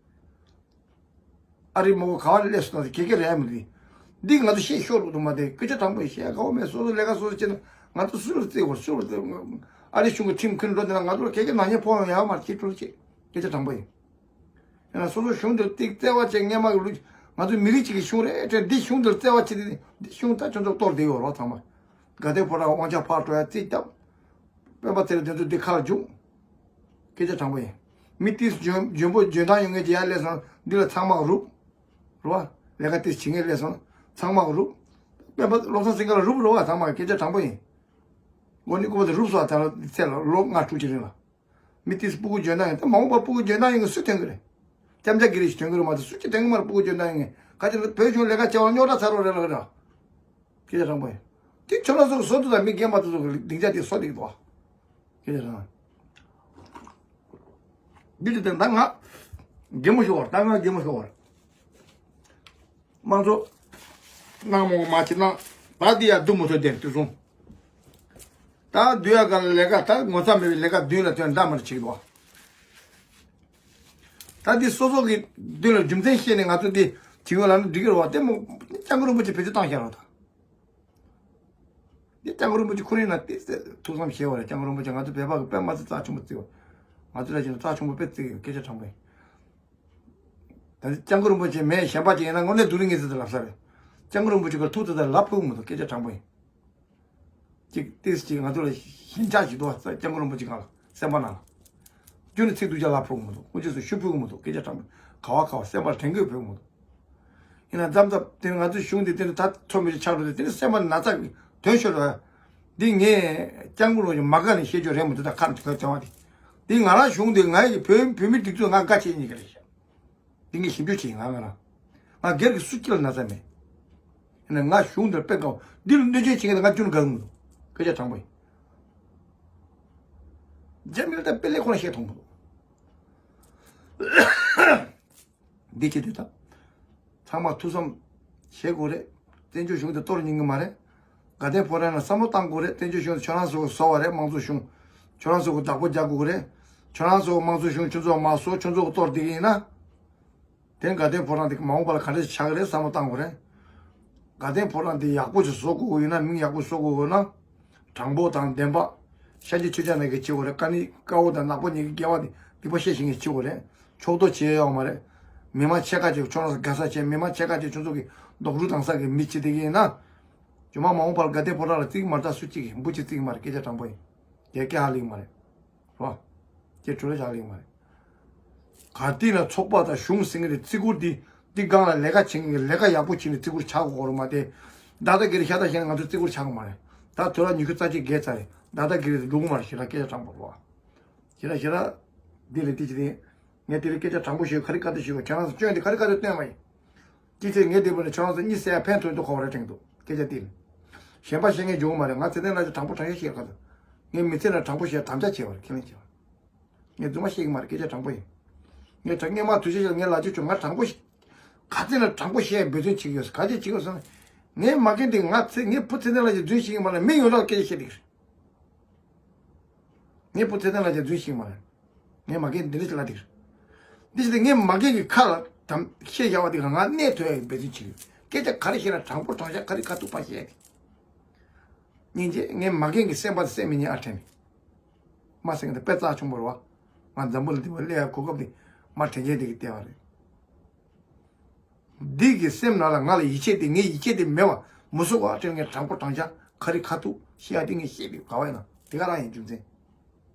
ཨ་རི་མོ་ག་བ་ལས་སོང་ན་གེ་གེ་རེད་མི་འདུག་འདི། འདི་ང་ཚོ་ཤེས་ཤོར་རུ་འདུག་མ་དེ་སྐད་ཆ་དྲང་པོ་ཡིན། ཤེས་དགའ་བོ་མེད། སོ་སོ་ལས་ཀ་སོ་སོ་བྱེད་ན་ང་ཚོ་སུ་ལ་བརྩེ་དགོས། སུ་ལ་བརྩེ་དགོས། ཨ་རི་གཞུང་གི་ཁྲིམས་འཁུར་འགྲོ་དེ་ན་ང་ཚོ་ལ་གེ་གེ་ནག་ཉེས་ཕོག་ཡོང་ཡ་མ་རེད། ཅིག་ཐུགས་རྗེ་ཆེ། སྐད་ཆ་དྲང་པོ་ཡིན། ཡིན་ན་སོ་སོ་གཞུང་འདིར་ཏིག་བརྩེ་བ་བྱེད་སྔས་མ་གི་ལུགས། ང་ཚོ་མི་རིགས་གཅིག་གི་གཞུང་རེད་དྲན། འདི་གཞུང་འདིར་བརྩེ་བ་བྱེད་དེ་འདི་གཞུང་ད་ཁྱོད་ཚོ་གཏོར་བསྡད་ཡོད་རོགས་ཚང་མ། དགའ་ལྡན་ཕོ་བྲང་དབང་ཆ་ཕར་སྤྲོད་ཡ་རྩིས་བརྒྱབ། སྤེན་པ་ཚེ་རིང་དེ་ཚོ་འདི་ཁ་ལ་རྒྱུག་སྐད་ཆ་དྲང་པོ་ཡིན། མི་ཏིས་འཇོན་འཇོན་པོ་འཇོན་ཐང་ཡོད་ངེས་ཀྱི་ཡ་སླེབས་སོང་འདི་ལ་ཚང་མ་རུབ། རོ། ལས་ཀ་ཏིས་བྱེད་ངེས་སླེབས་སོང་ཚང་མ་རུབ། སྤེན་པ་བློ་བཟང་སེང་གེ་ལ་རུབ་རོ་བ། ཚང་མ་སྐད་ཆ་དྲང་པོ་ཡིན། མགོ་ནི་ཀུ་པ་དེ་རུབ་སོང་ད་ལོ་ཚེ་ལ་ལོ་ལྔ་དྲུག་ཅིག་རིང་ལ། མི་ཏིས་སྤུ་གུ་འཇོན་ཐང་ཡོད་ད་མ་འོངས་པ་སྤུ་གུ་འཇོན་ཐང་ཡོད་ངེས་སུ་ཐོན་གི་རེད། སྐྱབས་མཇལ་གི་རེད་ཞིག་ཐོན་གི་རེད་མ་གཏོགས་སུ་ཅི་ཐོན་གི་མ་རེད། སྤུ་གུ་འཇོན་ཐང་ཡོད་ངེས་ག་ཅི་ལ་བོད་གཞུང་ལས་ཀ་བྱ་བ་རྙོག་དྲ་ཚ་རོགས་རེད་ལ་རེད། སྐད་ཆ་དྲང་པོ་ཡིན། དེ་ཁྱོད་རང་ཚོ་བཟོ་དུ་དང་མི་རྒན་མ་དེ་ཚོ་གི་སྡིངས་ཆ་དེ་བཟོ་དེ་གི་འདུག་བ། སྐད་ཆ་དྲང་། འདི་དེ་ད་ང་རྒན་མོ་ཤོར་བ། ད་ང་རྒན་མོ་ཤོར་བ། དམངས་གཙོ་གནང་མོ་མ་བྱེད་ན་ད་འདི་ཡ་སྡུག་མོ་ཐོན་དེ་དུས་སོང་། ད་འདུལ་ཡ་ག་ལས་ཀ་ད་ངོ་ཚ་མེད་པའི་ལས་ཀ་མདུན་ལ་ཐོན་འདྲ་མར་བྱེད་དོ། ད་འདི་སོ་སོ་གི་མདུན་ལ་རྒྱུ་མཚན་བཤད་ནས་ང་ཚོ་འདི་བྱེད་ཡོད་ལ་ནི་འགྲིག་གི་རེད་བ། ལྟད་མོ་སྐྱབས་མགོན་རིན་པོ་ཆེ་བེད་སྤྱོད་བཏང་བཞག་རོགས་ད། འདི་སྐྱབས་མགོན་རིན་པོ་ཆེ་ཁོ་རང་ན་ཏིས་ཏེ་ཐུགས་བསམ་བཞེས་བ་རེད། སྐྱབས་མགོན་རིན་པོ་ཆེ་ང་ཚོ་བོད་པ་གི་དཔེ་མ་ཚད་རྩ་ཆེན་པོ་བརྩི་བ། ང་ཚོ་ལ་བྱས་ན་རྩ་ཆེན་པོ་དཔེ་བརྩི་གི་ཡོད། སྐད་ཆ་དྲང་པོ་ཡིན། ད་ནི་སྐྱབས་མགོན་རིན་པོ་ཆེ་མེད་གཞན་པ་ཅིག་ཡིན་ན་དངོས་གནས་སྡུག་རུས་ངེས་ཟེར་དུ་ལབ་ས་རེད། སྐྱབས་མགོན་རིན་པོ་ཆེ་གར་ཐུག་ཙམ་ད་ལབ་ཕོད་མི་འདུག་སྐད་ཆ་དྲང་པོ་ཡིན། གཅིག་ཏིས་གཅིག་ང་ཚོ་ལ་ཞེན་ཆགས་ཤིག་འདུག་བ། སྐྱབས་མགོན་རིན་པོ་ཆེ་གང་ལ་སེམས་པ་ནང་ལ། རྒྱུ་ནི་ཚིག་སྡུག་ཅག་ལབ་ཕོད་མི་འདུག་དངོས་ཆོས་སུ་ཞུ་ཕོད་མི་འདུག་སྐད་ཆ་དྲང་པོ་ག་བ་ག་བ་སེམས་པར་དྲན་དགོས་ཕོད་མི་འདུག་ཡིན་ན་མཚམས་མཚམས་དེ་ང་ཚོའི་གཞུང་འདི་དེ་ནི་ད་ཚོ་མི་ཆགས་འགྲོ་དེ་དེ་ནི་སེམས་པ་ན་ཚ་གི་དོན་ཤོར་བ། འདི་ངས་སྐྱབས་མགོན་རིན་པོ་ཆེ་མ་དགའ་ནས་བཤད་རྒྱུ་རེད་མི་འདུག་ད་ཁ་འདི་ཁ་བྱ་བ་དེ། འདི་ང་རང་གཞུང་འདི་ང་ཡི་བོད་བོད་མི་སྒྲིག་འཛུགས་ང་དགའ་བྱེད་ཉིད་ཀྱི་རེད་ཤག་འདི་ངས་ཞིབ་འཇུག་བྱེད་ང་ང་རང་། ང་སྒེར་གྱི་སུ་སྐྱིད་ལ་ན་ཚ་མེད། ཡིན་ན་ང་གཞུང་འདིར་དཔེ་དགའ་བ་འདི་ལ་གནོད་སྐྱོན་བྱེད་མཁན་དེ་ང་ཅུང་དགའ་གི་མི་འདུག་སྐད་ཆ་དྲང་པོ་ཡིན། རྒྱ་མི་ལ་ད་དཔེ་ལས་ཁོ་ན་བཤད་མཐོང་མི་འདུག་འདི་བྱེད་དུས་ད། ཚང་མ་ཐུགས་བསམ་བཞེས་དགོས་རེད། བཙན་བྱོལ་གཞུང་དེ་གཏོར་ཉན་གི་མ་རེད། དགའ་ལྡན་ཕོ་བྲང་ལ་བསམ་བློ་བཏང་དགོས་རེད། བཙན་བྱོལ་གཞུང་དེ་ཁྱོད་རང་ཚོ་བཟོ་བ་རེད། དམངས་གཙོ་གཞུང་ཁྱོད་རང་ཚོ་བདག་པོ་རྒྱག་དགོས་རེད། ཁྱོད་རང་ཚོ་དམངས་གཙོ་གཞུང་ཁྱོད་ཚོ་མ་བཟོ། ཁྱོད་ཚོ་གཏོར་བསྡད་ཀྱི་ཡིན་ན། དེ་དགའ་ལྡན་ཕོ་བྲང་དེ་མ་འོངས་པ་ལ་ག་འདྲ་ཞིག་ཆགས་ཀྱི་རེད་བསམ་བློ་བཏང་དགོས་རེད། དགའ་ལྡན་ཕོ་བྲང་དེ་ཡག་པོ་ཞིག་བཟོ་དགོས་ཡོད་ན། མིང་ཡག་པོ་བཟོ་དགོས་ཡོད་ན། དྲང་པོ་དང་བདེན་པ། ཤཱཀྱ་ཆོས་རྒྱལ་ནང་གི་བྱེད་དགོས་རེད། ཀ་ནི་དཀར་པོ་དང་ནག་པོ་གཉིས་ཀྱི་དགེ་བ་དེ་སྡིག་པ་བཤད་ཤེས་མཁན་བྱེད་དགོས་རེད། ཕྱོགས་གཏོགས་བྱེད་ཡོང་མ་རེད། མི་མང་ཕྱེད་ཀ་ཅིག་ཁྱོད་རང་ཚོ་དགའ་ས་བྱས། མི་མང་ཕྱེད་ཀ་ཅིག་ཁྱོད་ཚོ་གི་རྡོག་རུལ་བཏང་ས་གི་མི་བྱེད་བསྡད་ཀྱི་ཡིན་ན། རྗེས་མ་མ་འོངས་པར་དགའ་ལྡན་ཕོ་བྲང་ལ་བརྩི་གི་མ་རེད། ད་སུ་གཅིག་གིས་འབུ་ཅིག་བརྩི་གི་མ་རེད། སྐད་ཆ་དྲང་པོ་ཡིན། ཡ་སྐད་ཧ་ལས་ཀྱི་མ་རེད། རོ། ཁྱེད་གྲོས་ལ་བཞག་ལེགས་མ་རེད། ག་དུས་ན་ཚོགས་པ་དང་གཞུང་ཟེར་གྱི་རེད། བརྩི་བཀུར་འདི་འདི་སྒང་ལ་ལས་ཀ་བྱེད་མཁན་གྱི་ལས་ཀ་ཡག་པོ་བྱེད་ནས་བརྩི་བཀུར་བྱ་དགོས་རེད་མ་གཏོགས། ད་ལྟ་གི་རེད་ཤ་སྟག་བཤད་ན་ང་ཚོ་བརྩི་བཀུར་བྱ་དགོས་མ་རེད། ད་དུས་རབས་ཉི་ཤུ་རྩ་གཅིག་བརྒལ་ཚར་རེད། ད་ལྟ་གི་རེད་འགྲོ་གི་མ་རེད། ཞེ་དྲག་སྐད་ཆ་དྲང་པོ་རེད་བ། ཞེ་དྲག་ཞེ་དྲག་འདི་ལས་འདི་བྱེད་དེ། ངས་དེ་རིང་སྐད་ཆ་དྲང་པོ་ཞིག་ག་རེ་བཀའ་འདྲི་ཞུས་པ། ཁྱེད་རང་ཚོ་སྐྱོན་དེ་ག་རེ་བཀའ་འདྲི་བཏོན་པ་ཡིན། ཅི་ཚེ་ངས་བསྡད་པ་ནས་ཁྱོད་རང་ཚོ་གཉིད་སད་ཡ་ཕན་ཐོགས་འདུག་གོ་བ་རེ་དྲན་འདུག་སྐད་ཆ་དེ་ནི། གཞན་པ་བཤད་མཁན་འཇོག་གི་མ་རེད། ང་ཚེ་བརྟན་ལགས་ཀྱིས་དྲང་པོ་དྲང་བཞག་བཤད་ག་ཚོད། ངས་མི་ཚེ་ནང་དྲང་པོ་བཤད་དམ་བཅའ་བྱས་པ་རེད། ཁས་ལེན་བྱས་པ། ངས་རྫུན་མ་བཤད་གི་མ་རེད། སྐད་ཆ་དྲང་པོ་ཡིན། ངས་དྲང་སྔས་མ་དུས་ཆེན་ཞིག་ལ་ངས་ལག་འཁྱེར་བྱུང་། ང་དྲང་པོ་ཞིག་ག་ཚོད་ནས་དྲང་པོ་བཤད་འབད་བརྩོན་བྱེད་ཀྱི་ཡོད། ག་ཚོད་བྱེད་ཀྱི་ཡོད་ཟེར་ན། ངའི་མ་རྒན་དེ་ང་ཚེ་ངའི་བུ་ཚེ་བརྟན་ལགས་ཀྱིས་རྫུན་བཤད་གི་མ་རེད། མི་ཡོངས་གྲགས་ལ་སྐད་ཆ་བཤད་བསྡད་ཀྱི་རེད། ངའི་བུ་ཚེ་བརྟན་ལགས་ཀྱིས་རྫུན་བཤད་གི་མ་རེད། ངའི་མ་རྒན་འདི་འདྲ་ཞིག་ལབ་འདུག་འདི་ཞིག་ལ་ངའི་མ་རྒན་གྱི་ཁ་ལ་དམ་བཤད་བཞག་པ་འདི་ག་ང་གནས་ཐོན་ཡག་གི་འབད་བརྩོན་བྱེད་ཀྱི་ཡོད། སྐད་ཆ་ག་རེ་བཤད་ན་དྲང་པོ་དྲང་བཞག་ག་རེ་ཁ་ཐུག་པ་བཤད་ཡག་གི། སྙིང་རྗེ། ངའི་མ་རྒན་གྱི་སེམས་པ་དེ་སེམས་མི་ཉན་ཨ་དྲན་ནས། མ་སེང་གི་དཔེ་རྩ་ཆུང་པོ་རེད་བ། ང་འཛམ་བུ་གླིང་འདི་བ་སླེབས་ཡག་གོ་སྐབས་འདི་མ་དྲན་རྐྱེན་འདི་གིས་བལྟས་པ་རེད། འདི་གི་སེམས་ནང་ལ་ང་ལ་ཡིད་ཆེས་དེ། ངའི་ཡིད་ཆེས་དེ་མེད་པ་མི་བཟོ་བ་ཨ་དྲན། ངས་དྲང་པོ་དྲང་བཞག་ག་རེ་ཁ་ཐུག་བཤད་ཡག་དེ་ངས་བཤད་དུས་ག་བ་ཡིན་ན་དེ་ག་རང་ཡིན་རྒྱུ་མཚན།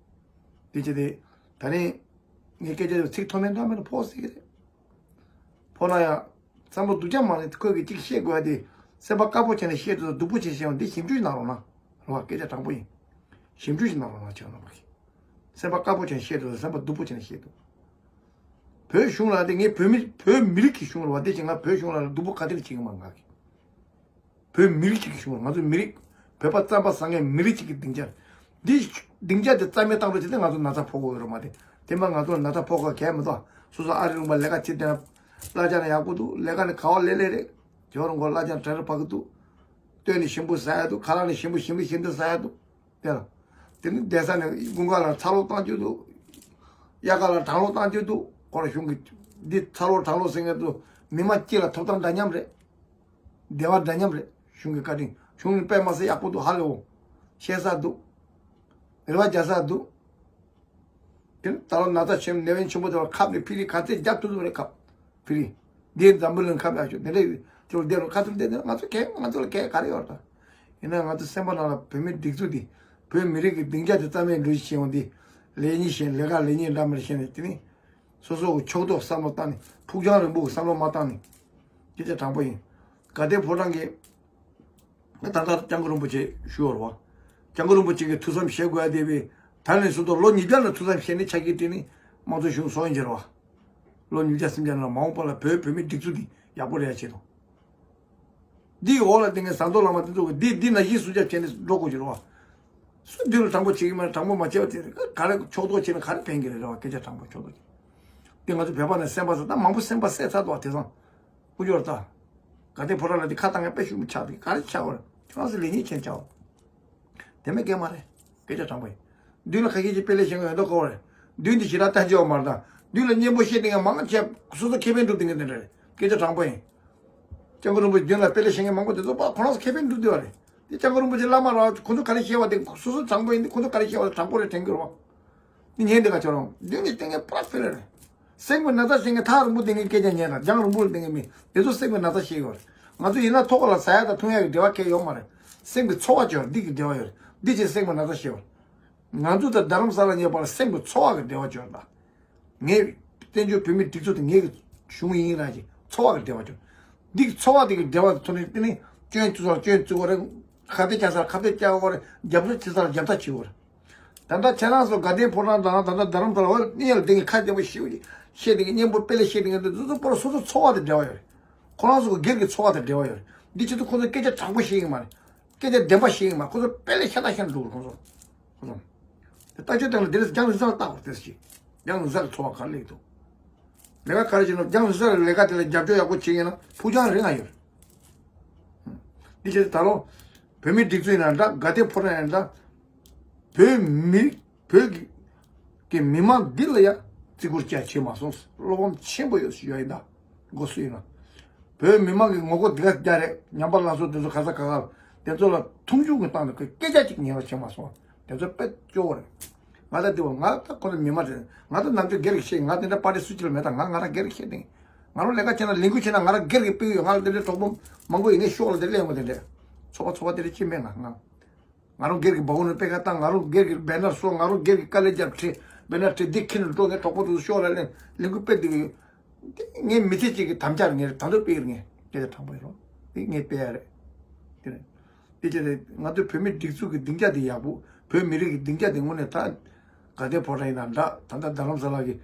དེ་བྱས་ཏེ། ད་རིང་ངའི་སྐད་ཆ་དེ་ཚིག་མཐོ་དམན་འདྲ་མིན་ན་ཕོག་སྲིད་ཀྱི་རེད། ཕོག་ན་ཡང་། བསམ་བློ་སྡུག་ཅག་མ་རེད། ཁོས་གི་གཅིག་བཤད་དགོས་ཡ་དེ། སེམས་པ་དཀར་པོ་བྱས་ནས་བཤད་དུས་སྡུག་པོ་བྱས་བཤད་ཡོང་། འདི་ཞིབ་འཇུག་གནང་རོགས་གནང་། རེད་བ། སྐད་ཆ་དྲང་པོ་ཡིན། ཞིབ་འཇུག་ཞིག་གནང་རོགས་གནང་། ཁྱེད་རྣམ་པ་གིས། སེམས་པ་དཀར་པོ་བྱས་ནས་བཤད་དུས་སེམས་པ་སྡུག་པོ་བྱས་ནས་བཤད་དུས། བོད་གཞུང་ལ་དེ་ངས་བོད་མི་བོད་མི་རིགས་ཀྱི་གཞུང་རེད་བ། དེ་བཞིན་ང་བོད་གཞུང་ལ་སྡུག་པོ་ག་དེ་ལ་བྱེད་ཀྱི་མ་ང་གི། བོད་མི་རིགས་གཅིག་གི་གཞུང་། ང་ཚོ་མི་རིགས། བོད་པ་རྩམ་པ་ཟ་མཁན་མི་རིགས་གཅིག་གི་སྡིངས་ཆ། འདི་སྡིངས་ཆ་དེ་རྩ་མེད་བཏང་རོགས་བྱས་ཏེ་ང་ཚོ་ན་ཚ་ཕོག་གི་ཡོད་རེད་མ་གཏོགས། དེ་མ་ང་ཚོ་ལ་ན་ཚ་ཕོག་དགོས་གལ་མི་འདུག་སོ་སོ་ཨ་རི་ལུང་པ་ལས་ཀ་བྱེད་བསྡད་ན་གླ་ཆ་ནི་ཡག་པོ་འདུག་ལས་ཀ་ནི་ག་བ་ལེ་ལེ་རེད། ཇོ་རུ་མགོ་གླ་ཆ་གྲ་རུ་བབས་ཀྱི་འདུག་སྟོད་ནི་ཞིམ་པོ་ཟ་ཡ་འདུག་ཁ་ལག་ནི་ཞིམ་པོ་ཞིམ་པོ་ཞིམ་པོ་ཟ་ཡ་འདུག་དེ་ལ། དེ་ནི་བསྡད་ས་ནས་དགུན་ཁ་ལ་ཚ་གློག་བཏང་རྒྱུ་འདུག་དབྱར་ཁ་ལ་གྲང་གློག་བཏང་རྒྱུ་འདུག་ཁོ་ར་གཞུང་གི་འདི་ཚ་གློག་གྲང་གློག་ཟེར་མཁན་དུ་མི་མང་སྤྱི་ལ་ཐོབ་ཐང་འདྲ་མཉམ་རེད། བདེ་བ་འདྲ་མཉམ་རེད། གཞུང་གི་བཀའ་དྲིན་གཞུང་ནི་དཔེ་མ་སྲིད་ཡག་པོ་འདུག་ཧ་ལས་འོང་། ཤེས་ས་འདུག་རེ་བ་རྒྱག་ས་འདུག་དེ་ནི་ད་ལོ་ན་ཚ་ཆེན་ནད་ཡམས་ཆེན་པོ་དེ་ལ་ཁབ་ནས་ཕི་རི་ག་ཚད་རྒྱབ་ཐུབ་ཐུབ་རེད་ཁབ། ཕི་རི། འདིའི་འཛམ་བུ་གླིང་ཁབ་ཡག་ཤོས་དེ་འདྲ་ཡོད་ཅོག་འདི་རུ་ཁ་ཐུབ་བསྡད་ནས་ང་ཚོ་གས་ང་ཚོ་ལ་གས་ག་རེ་ཡོད་རེད་ད། ཡིན་ན་ང་ཚོ་སེམས་པ་ནང་ལ་བོད་མིའི་སྒྲིག་འཛུགས་འདི་བོད་མི་རིགས་ཀྱི་སྡིངས་ཆ་དེ་རྩ་མེད་འགྲོ་ཞིག་བྱེད་འོང་འདི། ལས་ཉིན་བཞིན་ལས་ཀ་ལས་ཉིན་འདྲ་མེད་བྱས་ནས་དེ་ནི། སོ་སོ་གི་ཕྱོགས་གཏོགས་བསམ་བློ་བཏང་ནས་ཕུགས་རྒྱང་རིང་པོ་གི་བསམ་བློ་མ་བཏང་ནས། སྐད་ཆ་དྲང་པོ་ཡིན། དགའ་ལྡན་ཕོ་བྲང་གི་ད་ལྟ་སྐྱབས་མགོན་རིན་པོ་ཆེ་ཞུ་བར་བ། སྐྱབས་མགོན་རིན་པོ་ཆེ་གིས་ཐུགས་བསམ་བཞེས་དགོས་ཡ་དེ་བས་ད་ནས་བཟུང་སྟོ་ལོ་ཉིས་བརྒྱ་ལ་ཐུགས་བསམ་བཞེས་ནས་ཆ་ཤས་དེ་ནི་དམངས་གཙོ་གཞུང་སོང་ཡིན་གྱི་རེད་བ། ལོ་ཉིས་བརྒྱ་སུམ་བརྒྱ་ནང་མ་འོངས་པ་ལ་བོད་བོད་མིའི་སྒྲིག་འཛུགས་འདི་ཡག་པོ་རེད་ཡ་ཆེད་དུ། འདིའི་འོག་ལ་བསྡད་མཁན་ཟམ་གདོང་བླ་མ་དེ་ཚོ་གིས་འདི་འདི་ན་གཞི་སུ་ཇག་བྱས་ནས་འགྲོ་དགོས་ཀྱི་རེད་བ། སུ་འདི་ལ་དྲང་པོ་བྱེད་ཀྱི་མ་རེད། དྲང་པོ་མ་བྱས་པ་དེ་ག་རེ་ཕྱོགས་གཏོགས་བྱས་ན་ག་རེ་ཕན་གྱི་རེད་རེད་བ། སྐད་ཆ་དྲང་པོ་ཕྱོགས་གཏོགས་བྱས། འདི་ང་ཚོ་བོད་པ་ནས་གསན་པ་ཟེར་ད་མང་པོ་གསན་པ་གསན་ཚར་འདུག་བ། དེང་སང་དཀོན་མཆོག་ད། དགའ་ལྡན་ཕོ་བྲང་ལ་འདི་ཁ་བཏང་ཡ་དཔེ་ཤུགས་མི་ཆགས་འདུག་ག་རེ་ཆགས་པ་རེད། ཁྱོད་རང་ཚོ་ལས་ཉིན་ཁྱེད་ཆགས་པ། དེ་མེད་སྐད་མ་རེད། སྐད་ཆ་དྲང་པོ་ཡིན། མདུན་ལ་ཁ་ཤས་ཀྱིས་དཔེ་ལེགས་བཤད་མཁན་ཡོད་མདོག་ཁ་པོ་རེད། མདུན་དེ་ཞེ་དྲག་ལྟ་རྒྱུ་ཡོད་མ་རེད་ད། མདུན་ལ་སྙན་པོ་བཤད་དེ་ངས་མང་ཆེ་སོ་སོ་ཁེ་ཕན་སྒྲུབ་དེ་ངས་དེ་འདྲ་རེད། སྐད་ཆ་དྲང་པོ་ཡིན། སྐྱབས་མགོན་རིན་པོ་ཆེ་མདུན་ལ་དཔེ་ལེགས་བཤད་མཁན་མང་པོ་དེ་ཚོ་པ་ཁོ་རང་ཚོ་ཁེ་ཕན་སྒྲུབ་བསྡད་པ་རེད། དེ་སྐྱབས་མགོན་རིན་པོ་ཆེ་བླ་མ་རང་ཁོ་ཚོ་ག་རེ་བཤད་པ་དེ་སོ་སོ་དྲང་པོ་ཡིན་དེ་ཁོ་ཚོ་ག་རེ་བཤད་པ་དེ་དྲང་པོ་རེད་དྲན་གྱི་རེད་བ། འདི་ཉན་འདི་ག་ཆོ་རང་མདུན་ནས་བསྟན་མཁན་པ་ཕེ་ལེ་རེད། སེམས་ཀྱི་ན་ཚ་ཞིག་ངས་ཐག་རིང་པོ་བསྡད་མཁན་སྐད་ཆ་ཉན་དང་རྒྱང་རིང་པོར་བསྡད་མཁན་མི་དེ་ཚོ་སེམས་ཀྱི་ན་ཚ་ཤེས་ཡོད་རེད། ང་ཚོ་ཡིན་ན་ཐོག་ལ་ཟ་ཡ་དང་འཐུང་ཡ་གི་འབྲེལ་བ་གལ་ཡོད་མ་རེད། སེམས་ཀྱི་ཚོར་བ་ཅིག་ཡོད་རེད། འདི་གི་འབྲེལ་བ་ཡོད་རེད། འདི་བྱས་སེམས་ཀྱི་ན་ཚ་ཤེས་ཡོད་རེད། ང་ཚོ་དང་རྡ་རམ་ས་ལ་ཉེ་བར་སེམས་ཀྱི་ཚོར་བ་གི་འབྲེལ་བ་ཅིག་ཡོད་རེད་ད། ངས་བཙན་བྱོལ་བོད་མིའི་སྒྲིག་འཛུགས་དེ་ངའི་གི་གཞུང་ཡིན་ར་ཅིག་ཚོར་བ་གི་འབྲེལ་བ་ཅིག་ཡོད་རེད། འདི་གི་ཚོར་བ་དེ་གི་འབྲེལ་བ་དེ་ཐོག་ནས་དེ་ནི་སྐྱོན་བཙུགས་ས་ལ་སྐྱོན་བཙུགས་པ་རེད། ཁ་གཏད་བཅག་ས་ལ་ཁ་གཏད་བཅག་པ་རེད། རྒྱབ་སྐྱོར་བྱེད་ས་ལ་རྒྱབ་ཐག་བྱེད་དགོས་རེད། ད་ལྟ་ཁྱེད་རང་ཚོ་དགའ་ལྡན་ཕོ་བྲང་དང་ད་ལྟ་རྡ་རམ་ས་ལ་བ་གནས་ལ་དེ་གི་ཁ་བདེ་པོ་ཞེ་པོ་ཅིག་བཤད་དེ་གི་སྙན་པོ་དཔེ་ལེགས་བཤད་དེ་གི་འདི་ཚོ་པོ་ར་སོ་སོ་ཚོར་བ་དང་འབྲེལ་བ་ཡོད་རེད། ཁོ་རང་ཚོ་གི་སྒེར་གྱི་ཚོར་བ་དང་འབྲེལ་བ་ཡོད་རེད། འདི་ཆེད་དུ་ཁོ་ཚོ་སྐད་ཆ་དྲང་པོ་བཤད་ཀྱི་མ་རེད། སྐད་ཆ་བདེན་པ་བཤད་ཀྱི་མ་རེད། ཁོ་ཚོ་དཔེ་ལེགས་ཤ་སྟག་ཤ་འདུག་ཁོ་ཚོ། ཁོ་ཚོ། དེ་ལྟ་ཆོས་སྟེང་ལ་དེ་རིང་རྒྱང་རིང་ས་ལ་བལྟ་དགོས་དེ་ཞིག་རྒྱང་རིང་ས་གི་ཚོར་བ་ག་རེ་སླེབས་འདུག་ལས་ཀ་ག་རེ་བྱེད་ན་རྒྱང་རིང་ས་ལ་ལས་ཀ་དེ་ལ་རྒྱབ་སྐྱོར་ཡག་པོ་བྱེད་ཀྱི་ཡིན་ན་ཕུགས་རྒྱང་རིང་ང་ཡོད་རེད། འདི་བྱས་ད་ལོ། བོད་མིའི་སྒྲིག་འཛུགས་ཡིན་ན་འདྲ་དགའ་ལྡན་ཕོ་བྲང་ཡིན་ན་འདྲ། བོད་མི་རིགས་བོད་ཀྱི་ཀྱི་མི་མང་འདི་ལ་ཡང་བརྩི་བཀུར་བྱས་བྱས་མ་སོང་། བློ་ཕམ་ཆེན་པོ་ཡོད་ཞུ་ཡ་ཡིན་ད། མགོ་སུ་ཡིན་ན། བོད་མི་མང་གི་ངོ་རྒོལ་འདི་ག་རྒྱ་རེད། ཉམས་པ་སླར་གསོ་དེ་ཚོ་ག་ས་ག་ག་དེ་ཚོ་ལ་མཐོང་ཆུང་གི་སྟངས་ནས་སྐད་ཆ་གཅིག་ཉན་རོགས་བྱས་མ་སོང་། དེ་ཚོ་དཔེ་སྐྱོ་བོ་རེད། ང་ད་འདི་བ་ང་ད་ཁོ་ཚོ་མི་མ་རེད། ང་ད་ནམ་རྒྱུན་སྒེར་གྱི་བཤད་ང་དེ་འདྲ་པར་ཏི་སུ་གཅིག་ལ་མེད་ད། ང་ང་རང་སྒེར་གྱི་བཤད་དེ། ང་རང་ལས་ཀ་བྱས་ན་ལས་འགུལ་བྱས་ན་ང་རང་སྒེར་གྱི་སྤེལ་ཡོད། ང་ལ་དེ་འདྲའི་གྲོགས་པོ་མང་པོ་ཡིན་ངས་ཤོག་ལ་དེ་གླེང་བ་དེ་འདྲས། ཚོགས་པ་ཚོགས་པ་དེ་འདྲས་ཅི་མེད་ང་ང་། ང་རང་སྒེར་གྱི་འབའ་ཁུག་ནས་སྤེལ་ཁ་བཏང་། ང་རང་སྒེར་གྱི་བེ་ནར་བཟོ། ང་རང་སྒེར་གྱི་དཀའ་ལས་རྒྱབ་ཁྲིད་བེ་ནར་ཁྲིད་འདི་ཁྱེར་ནས་འགྲོ་ངས་གྲོགས་པོ་དེ་ཚོ་ཤོག་ལ་གླེང་ལས་འགུལ་སྤེལ་དེ་གི་ཡོད། འདི་ངའི་མི་ཚེ་གཅིག་གི་དམ་བཅའ་རེད། ངས་ད་དུང་སྤེལ་གི་རེད། ངས་སྐད་ཆ་དྲང་པོ་ཡིན་རོགས། འདི་ངས་སྤེལ་ཡ་རེད། དེ་རེད། དེ་བྱས་ཏེ་ང་ཚོའི་བོད་མིའི་སྒྲིག་འཛུགས་ཀྱི་སྡིངས་ཆ་དེ་ཡག་པོ། བོད་མི་རིགས་ཀྱི་སྡིངས་ཆ་དེ་དངོས་གནས་ད་དགའ་ལྡན་ཕོ་བྲང་ཡིན་ན་འདྲ། ད་ལྟ་རྡ་རམ་ས་ལ་གི་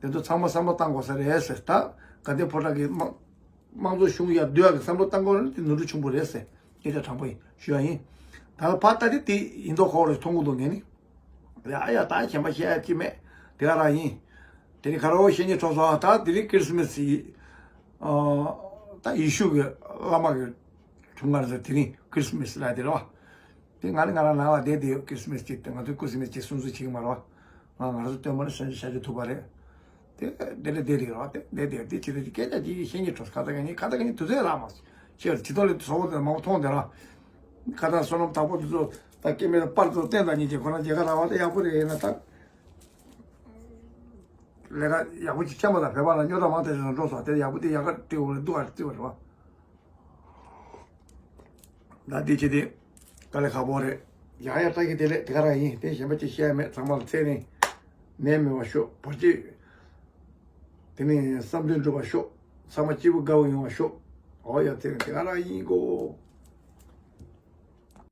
དེ་ཚོ་ཚང་མ་བསམ་བློ་བཏང་དགོས་ས་རེད་ཟེར། ད་དགའ་ལྡན་ཕོ་བྲང་གི་དམངས་དམངས་གཙོ་གཞུང་ཡར་བསྡུ་ཡག་གི་བསམ་བློ་བཏང་དགོས་རེད། དེ་ནོར་འཁྲུལ་ཆེན་པོ་རེད་ཟེར་སྐད་ཆ་དྲང་པོ་ཡིན་ཞུ་ཡ་ཡིན། ད་ལ་ཕར་ལྟ་དེ་དེ་ཡིན་མདོག་ཁ་པོ་རེད། མཐོང་གི་འདུག་ངས་ནི། ཡ་ཡ་ད་གཞན་པ་བཤད་ཡ་ཅི་མེད། དེ་ག་རང་ཡིན། དེ་ནི་ཁ་རོ་བཤད་ཉེ་གྲོགས་ཚོ། ད་དེ་རིང་ཁྲིས་མས་ཡིན། ཨ་ད་ཡེ་ཤུ་གི་བླ་མ་གི་འཁྲུངས་སྐར་ཟེར་དེ་རིང་ཁྲིས་མས་ལ་དེ་རེད་བ། དེ་ང་ནི་ང་རང་ནང་ལ་བསྡད་དེ་ཡོད། ཁྲིས་མས་ཅིག་དེ་ང་ཚོས་ཁྲིས་མས་ཅིག་སྲུང་བརྩི་བྱེད་ཀྱི་མ་རེད་བ། ང་ང་ཚོ་སྟོན་པ་ནི་སེམས་ཅན་ཤཱཀྱ་ཐུབ་པ་རེད། དེ་དེ་འདྲ་བསྡད་དེ་རེད་བ། དེ་བསྡད་དེ་དེ་ཅི་རེད། སྐད་ཆ་ཅིག་བཤད་ཉེ་གྲོགས་ཁ་ད་ག་ཉིན་ཁ་ད་ག་ཉིན་དུས་ཚོད་རག་མ་སོང་། ཁྱེད་ཅི་ཐོག་ལས་ཚོགས་པ་དེ་མང་པོ་མཐོང་དེ་ར། ཁ་ད་བསོད་ནམས་དྭགས་པོ་དེ་ཚོ་ད་སྐྱེ་དམན་པར་དུ་བསྟན་དང་ཉིན་གྱི་ཁོ་ན་རྒྱལ་ཁ་རག་བ་དེ་ཡག་པོ་རེད། ཡིན་ན་ད། ལས་ཀ་ཡག་པོ་ཅིག་བྱས་པ་དང་བོད་པ་ལ་རྙོག་དྲ་མང་དེ་ཚོ་འགྲོ་སོང་། དེ་ཡག་པོ་དེ་ཡག་ག་སྤྲད་འོ་རེད་འདུག་ཨ་རྩི་བ་རེད་བ། ད་འདི་བྱེད་དེ་དཀའ་ལས་ཁག་པོ་རེད། ཡག་ཡག་ལྟ་གི་དེ་ལས་དེ་ག་རང་ཡིན། དེ་གཞན་པ་ཅིག་བཤད་མེད། ཚང་མ་ལ་ཚེ་རིང་ནད་མེད་པ་ཤོག་བར་ཆད་དེ་ནས་བསམ་དོན་འགྲུབ་པ་ཤོག་ཚང་མ་སྐྱིད་པོ་དགའ་བོ་ཡོང་བ་ཤོག་འོ་ཡ་ཚེ་རིང་དེ་ག་རང་ཡིན་གོ།